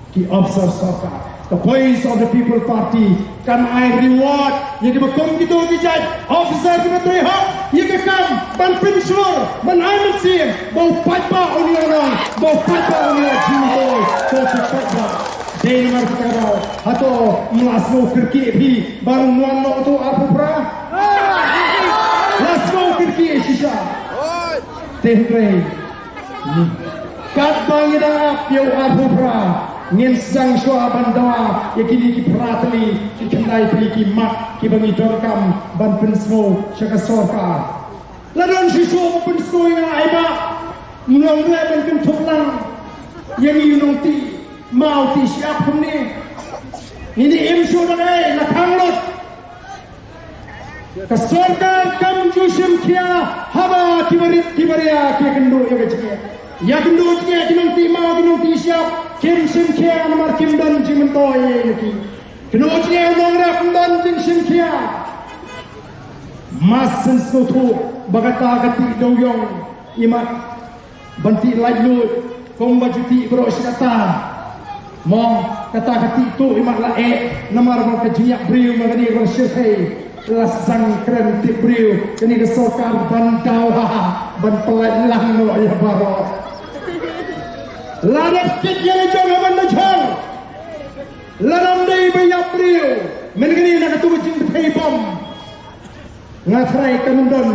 Ki officer sorkar. The Voice of the People Party kan ai reward ïa ki ba kum kito ki jait officer ki ba trei hok ïa ka kam ban pynshlur ban ai mynsiem ba u paidbah un ïoh nong ba u paidbah un ïoh jingmyntoi. To ki paidbah. Dei namar kata ka daw hato ym la sngew kyrkieh phi ba un wan noh uto arphew phra? La sngew kyrkieh shisha. Te hynrei Katba ngi dang ap ïa u arphew phra, ngin sdang shuwa ban dawa ïa kine ki phra tylli ki khyndai tylli ki mat kiba ngi donkam ban pynsngew sha ka sorkar. La don shisha ban pynsngew ïa nga ai ba, mlong re ban kynthup lang ïa ngi nongtih maw tih shyiap kumne. Ngi ni im shuh dang ei la khang lut. Ka sorkar kam ju shim khia haba ki barit ki baria ki kynduh ïa ka jingeh. Ïa kynduh jingeh ki nongtih maw ki nongtih shyiap kim shim khia namar kim don jingmyntoi ïa ki. Kynduh jingeh u nongrep ym don jingshim khia. Mas sngewthuh ba kata ka tih dewiong imat ban tih laitluid kumba ju tih baroh shi katta. Mo kata ka tih tuh imat la eh namar ba ka jingïap briew ma kane ka shirkhei la sdang kren tip briew kane ka sorkar ban daw ha ban pynlait lang noh ïa baroh. La dep kit ïa la jong ha ban da jhor. La dang dei ba ïap briew. Men kane na katu ka jingbthei bom. Nga tharai kan don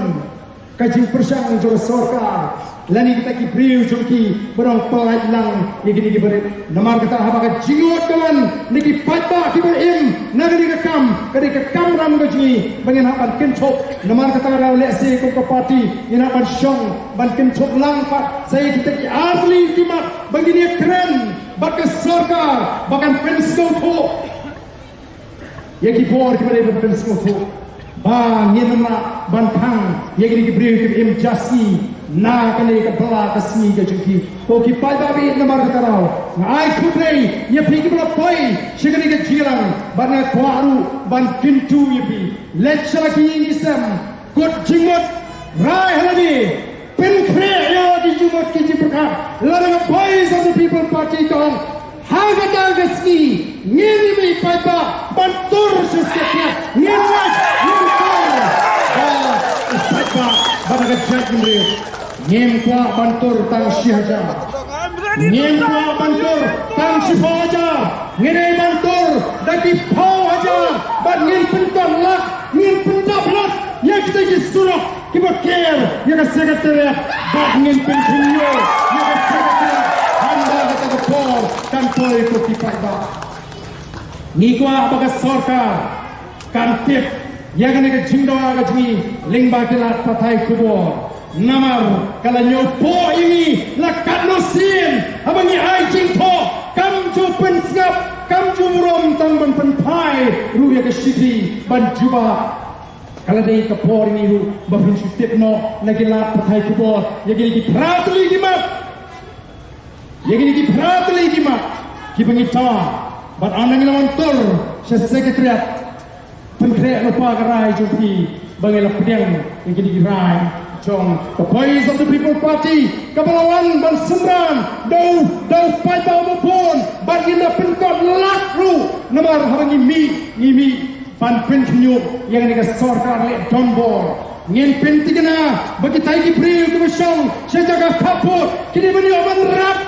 ka jingpyrshang jong ka sorkar lane kita ki briew jong ki ba dang pynlait lang ïa kine ki barit. Namar kata haba ka jingïoh ka wan na ki paidbah kiba im na kane ka kam, kane ka kamram ka jong ngi ba ngin hap ban kynthup. Namar kata ka daw lehse kum ka party ngin hap ban shong ban kynthup lang pat sa ïa kita ki ar tylli ki mat ba ngin ïa kren bad ka sorkar ba kan pynsngewthuh. Ïa ki bor kiba dei ban pynsngewthuh ba ngin ym lah ban thang ïa kine ki briew kiba im jasngi na kane ka bylla ka sngi ka jong ki. Ko ki paidbah ba ïeit, namar kata ka daw nga ai khublei ïa phi kiba la poi sha kane ka jingïalang bad nga kwah ruh ban kyntu ïa phi. Leit sha la ki ïing ki sem, kut jingmut, rai ha lade, pynkhreh ïa ki jingmut ki jingpyrkhat. Lada ka Voice of the People Party ka ong ha kata ka sngi ngin ïa mih paidbah ban tur sha Secretariat. Ngin leit, ngin tur. Ba u paidbah ba da ka jaitbynriew. Ngim kwah ban tur tang shi hajar. Ngim kwah ban tur tang shiphew hajar. Ngi dei ban tur da ki phew hajar bad ngin pynkot lak, ngin pyndap lak ïa kita ki surok kiba ker ïa ka Secretariat bad ngin pynkynñiuh ïa ka Secretariat. Hynda kata ka por kan poi, ko ki paidbah. Ngi kwah ba ka sorkar kan tip ïa kane ka jingdawa ka jong ngi lyngba ki lad pathai khubor. Namar ka la ñiewpoh ïa ngi la katno sien haba ngi ai jingthoh, kam ju pynsngap, kam ju burom tang ban pynphai ruh ïa ka shithi ban jubab. Ka la dei ka por ïa ngi ruh ba phin shu tip noh na ki lad pathai khubor ïa kine ki phra tylli ki mat. Ïa kine ki phra tylli ki mat kiba ngi thaw bad ynda ngi la wan tur sha Secretariat, pynkhreh lypa ka rai jong phi ba ngi la pdiang ïa kine ki rai jong ka Voice of the People Party kaba la wan ban synran da u, da u paidbah uba bun bad ngin da pynkot lak ruh namar haba ngi mih, ngi mih ban pynkynñiuh ïa kane ka sorkar leh donbor. Ngin pynthikna ba kitai ki briew kiba shong sha jaka khappud ki dei ban ïoh ban rap.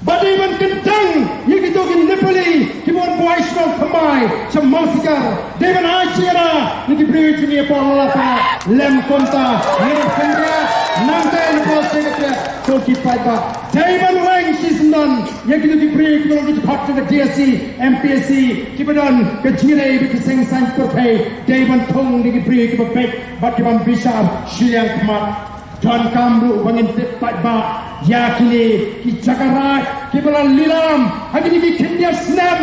Ba dei ban kyntang ïa kito ki Nepali kiba wan buh ai shnong thymmai sha Mawsikar. Dei ban ai jingïada ïa ki briew jong ngi hapoh Lalapa lem kumta. Ngin ïa kynriah nangta na pdeng Secretariat. Ko ki paidbah, dei ban weng shisyndon ïa kito ki briew kiba long ki dkhot jong ka D S C, M P S C, kiba don ka jingïadei bad ki seng saiñ pyrthei. Dei ban thung da ki briew kiba beit bad kiba bishar shiliang khmat. Donkam ruh ba ngin tip paidbah ïa kine ki jaka raid kiba la lilam ha kine ki khyndiat snem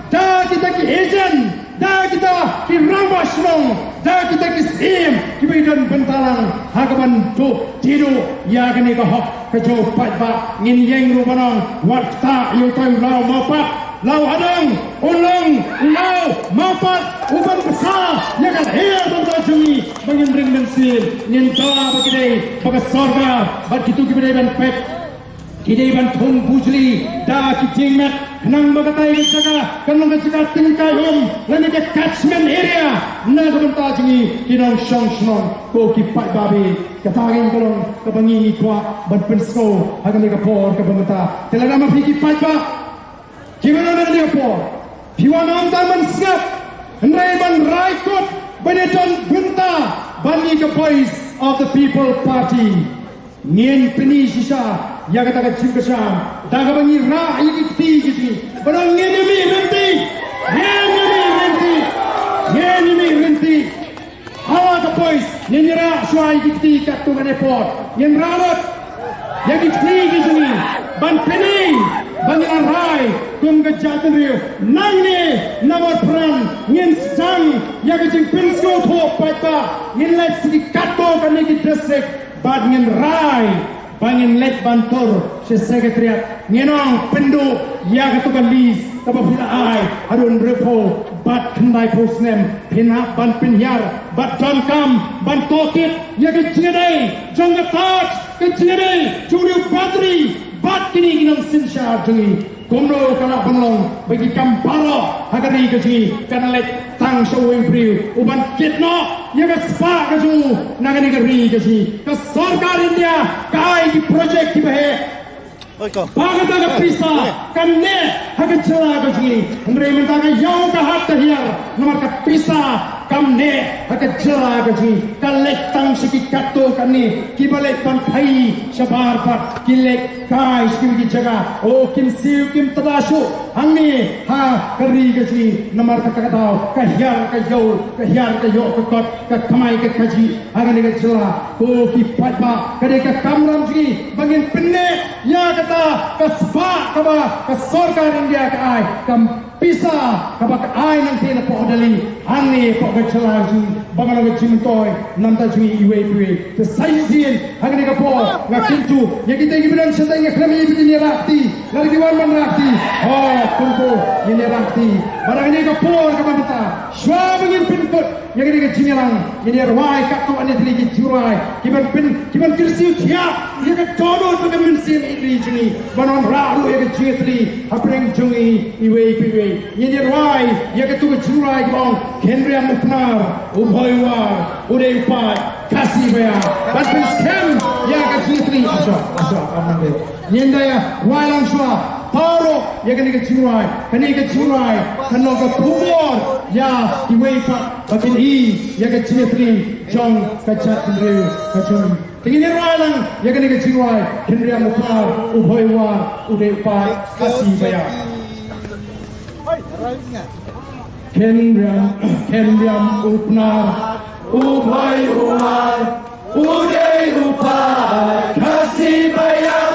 da kita ki agent, da kita ki rangbah shnong, da kita ki syiem kiba ïadon bynta lang ha kaban duh jingduh ïa kane ka hok ka jong u paidbah. Ngin ïeng ruh ban ong, wat ktah ïa utai u law Mawpat. Law Hadong u long u law Mawpat uban bsa ïa ka lyer bynta jong ngi ba ngin ring mynsiem. Ngin dawa ba ki dei ba ka sorkar bad kito kiba dei ban peit ki dei ban thung bujli da ki jingmet khnang ba katai ka jaka kan long ka jaka tyngkai um lane ka catchment area na ka bynta jong ngi ki nongshong shnong. Ko ki paidbah, kata ka long kaba ngi ngi kwah ban pynsngew ha kane ka por kaba mynta. Te lada ma phi ki paidbah kiba don ha kane ka por, phi wan ym tang ban sngap, hynrei ban rai kut ban ïadon bynta bad ngi ka Voice of the People Party. Ngin pyni shisha ïa kata ka jingkyrshan da kaba ngi rah ïa ki kti ki jong ngi. Ba dang ngin ïa mih ryntih, ngin ïa mih ryntih, ngin ïa mih ryntih. Hawa ka Voice ngin ïa rah shuwa ïa ki kti katto katne por. Ngin rah lut ïa ki kti ki jong ngi ban pyni ba ngi la rai kum ka jaitbynriew. Nangne na Mawpran ngin sdang ïa ka jingpynsngewthuh paidbah. Ngin leit sha ki katto katne ki district bad ngin rai ba ngin leit ban tur sha Secretariat. Ngin ong pynduh ïa kato ka list kaba phi la ai haduh hynriewphew bad khyndaiphew snem. Phin hap ban pynhiar bad donkam ban tohkit ïa ka jingïadei jong ka Taj, ka jingïadei jong u Badri bad kine ki nongsynshar jong ngi. Kumno ka lah ban long ba ki kam baroh ha ka ri ka jong ngi kan leit tang sha uwei u briew uban kit noh ïa ka spah ka jong u na kane ka ri ka jong ngi. Ka sorkar India ka ai ki project kiba heh. Ba kata ka pisa kam neh ha ka jylla ka jong ngi. Hynrei mynta ka ïaw ka hap ka hiar namar ka pisa kam neh ha ka jylla ka jong ngi. Ka leit tang sha ki katto katne kiba leit ban khaii shabar bad ki leit kai sha ki jaka. O kim siew kim tada shuh hangne ha ka ri ka jong ngi namar kata ka daw ka hiar ka ïaw, ka hiar ka ïoh ka kot, ka kamai ka kajih ha kane ka jylla. Ko ki paidbah, ka dei ka kamram jong ngi ba ngin pynneh ïa kata ka spah kaba ka sorkar India ka ai, ka pisa kaba ka ai nangta na poh Delhi hangne poh ka jylla jong ngi ba ka long ka jingmyntoi namar jong ngi iwei pa iwei. Te sa shisien ha kane ka por nga kyntu ïa kita kiba don shatei, nga khlem ïa ba kin ïa rah kti. Lada ki wan ban rah kti, ho, kumto ngin ïa rah kti. Bad ha kane ka por kaba mynta shuwa ba ngin pynkut ïa kane ka jingïalang, ngin ïa rwai katto katne tylli ki jingrwai kiban pyn, kiban kyrsiew thiah ïa ka dohnud bad ka mynsiem ri jong ngi, ban wanrah ruh ïa ka jingïatylli hapdeng jong ngi iwei pa iwei. Ngin ïa rwai ïa kato ka jingrwai kaba ong: Khynriam u Pnar, u Bhoi u War, u dei u paid Khasi Baiar. Ban pynskhem ïa ka jingïatylli. Asha, asha, amang de. Ngin da ïa rwai lang shuwa baroh ïa kane ka jingrwai. Kane ka jingrwai kan long ka khubor ïa kiwei pat ba kin i ïa ka jingïatylli jong ka jaitbynriew ka jong ngi. Te ngin ïa rwai lang ïa kane ka jingrwai: Khynriam u Pnar, u Bhoi u War, u dei u paid Khasi Baiar. Khynriam, Khynriam u Pnar, u Bhoi u War, u dei u paid Khasi Baiar.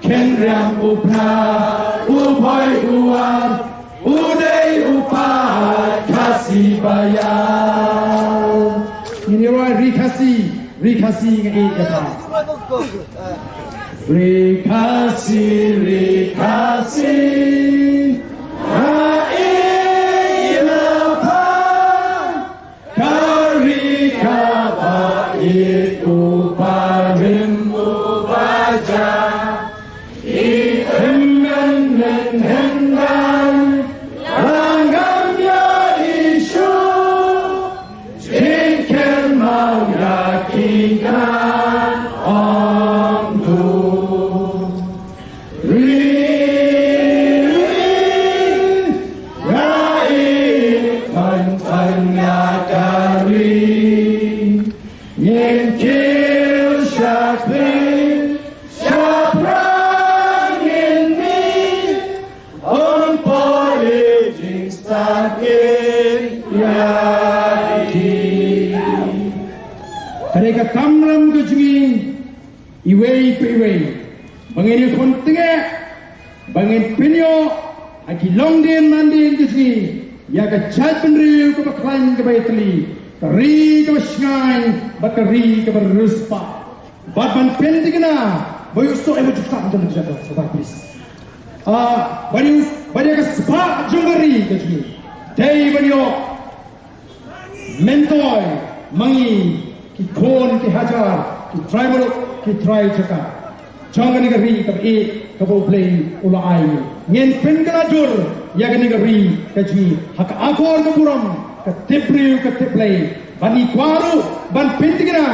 Khynriam u Pnar, u Bhoi u War, u dei u paid Khasi Baiar. Ngin ïa rwai Ri Khasi, Ri Khasi nga ïeit ïa pha. Ri Khasi, Ri Khasi, nga ïeit ïa pha. Ka ri kaba ïeit u barim u baja. I hynmen men hynmen la ngam ïohi shuh. Jingkyrmen ïa ki ngan ong du. Ri Tynga ba ngin pynïoh ha ki longdien mandien ka jong ngi ïa ka jaitbynriew kaba khlaiñ kaba ïatylli, ka ri kaba shngaiñ bad ka ri kaba riewspah. Bad ban pynthikna ba ïoh soh ïa ka jingkyrpang jong ka jaitbynriew, please. Ah, ban ïoh, ban ïoh ka spah jong ka ri ka jong ngi. Dei ban ïoh myntoi ma ngi ki khun ki hajar, ki trai muluk, ki trai jaka jong kane ka ri kaba ïeit kaba U Blei u la ai. Ngin pynkylla dur ïa kane ka ri ka jong ngi ha ka akor ka burom, ka tip briew ka tip Blei. Ban ïa kwah ruh ban pynthikna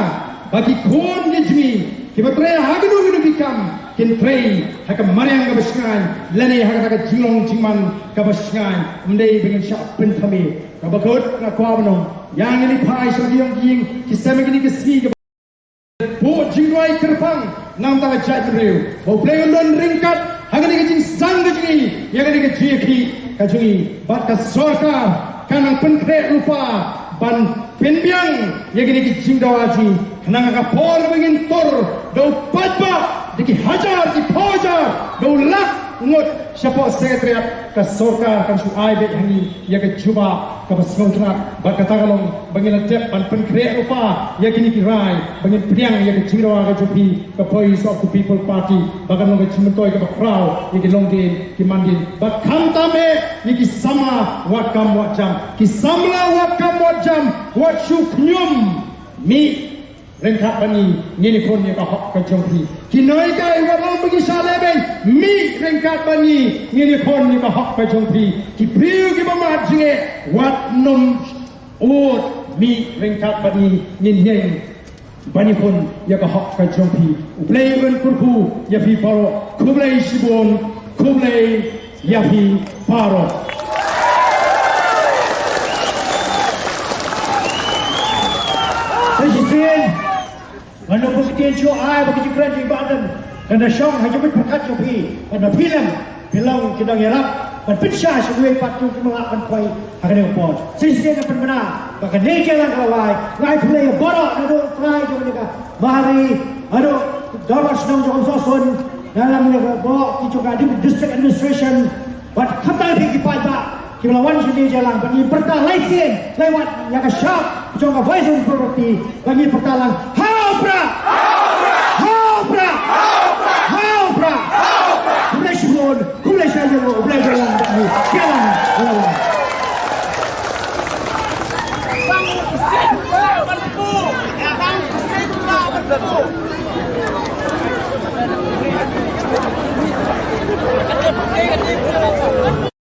ba ki khun ki jong ngi kiba trei ha kano kano ki kam kin trei ha ka mariang kaba shngaiñ lane ha ka jinglong jingman kaba shngaiñ. Ym dei ba ngin shah pynthame. Kaba kut nga kwah ban ong ïa ngi, ngi phai sha ki ïong ki ïing ki sem ha kine ki sngi kaba buh jingduwai kyrpang na ka bynta ka jaitbynriew ba U Blei un don ryngkat ha kane ka jingsdang ka jong ngi ïa kane ka jingïakhih ka jong ngi. Bad ka sorkar kan nang pynkhreh lypa ban pynbiang ïa kine ki jingdawa jong ngi. Khnang ha ka por ba ngin tur da u paidbah da ki hajar ki phew hajar da u lak ngut shapoh Secretariat, ka sorkar kan shu ai beit ha ngi ïa ka jubab kaba sngewtynnat. Bad kata ka long ba ngin ïa tep ban pynkhreh lypa ïa kine ki rai ba ngin pdiang ïa ka jingdawa ka jong phi, ka Voice of the People Party, ba kan long ka jingmyntoi kaba khraw ïa ki longdien ki mandien. Ba khamtam eh ïa ki samla wat kam wat jam, ki samla wat kam wat jam, wat shu khñium. Mih ryngkat bad ngi, ngin ïakhun ïa ka hok ka jong phi. Ki nonghikai wat long ba ki shah lehbeiñ, mih ryngkat bad ngi, ngin ïakhun ïa ka hok ka jong phi. Ki briew kiba mad jingeh wat nym ud, mih ryngkat bad ngi, ngin ïeng ban ïakhun ïa ka hok ka jong phi. U Blei un kyrkhu ïa phi baroh. Khublei shibun, khublei ïa phi baroh. Sa shisien, ngan ong ba ka ktien shuh ai ba ka jingkren jong i Bah Ardent kan da shong ha jingmut pyrkhat jong phi, kan da phi lem phi long ki nongïarap ban pynshai sha kiwei pat ki ba lah ban poi ha kane ka por. Sa shisien ngan pynbna ba kane ka jingïalang ka la wai. Nga ai khublei ïa baroh naduh u trai jong kane ka Mawhati, naduh u dorbar shnong jong u Umsohsun, na lam ïa ka bor ki jong ka District Administration, bad khamtam ïa phi ki paidbah kiba la wan sha kane ka jingïalang. Bad ngi pyrta lai sien lai wat ïa ka shap jong ka Voice of the People Party, bad ngi pyrta lang, ha u Prah! Ha u Prah! Ha u Prah! Khublei shibun, khublei shihajar nguh, khublei shibun. Khublei shibun.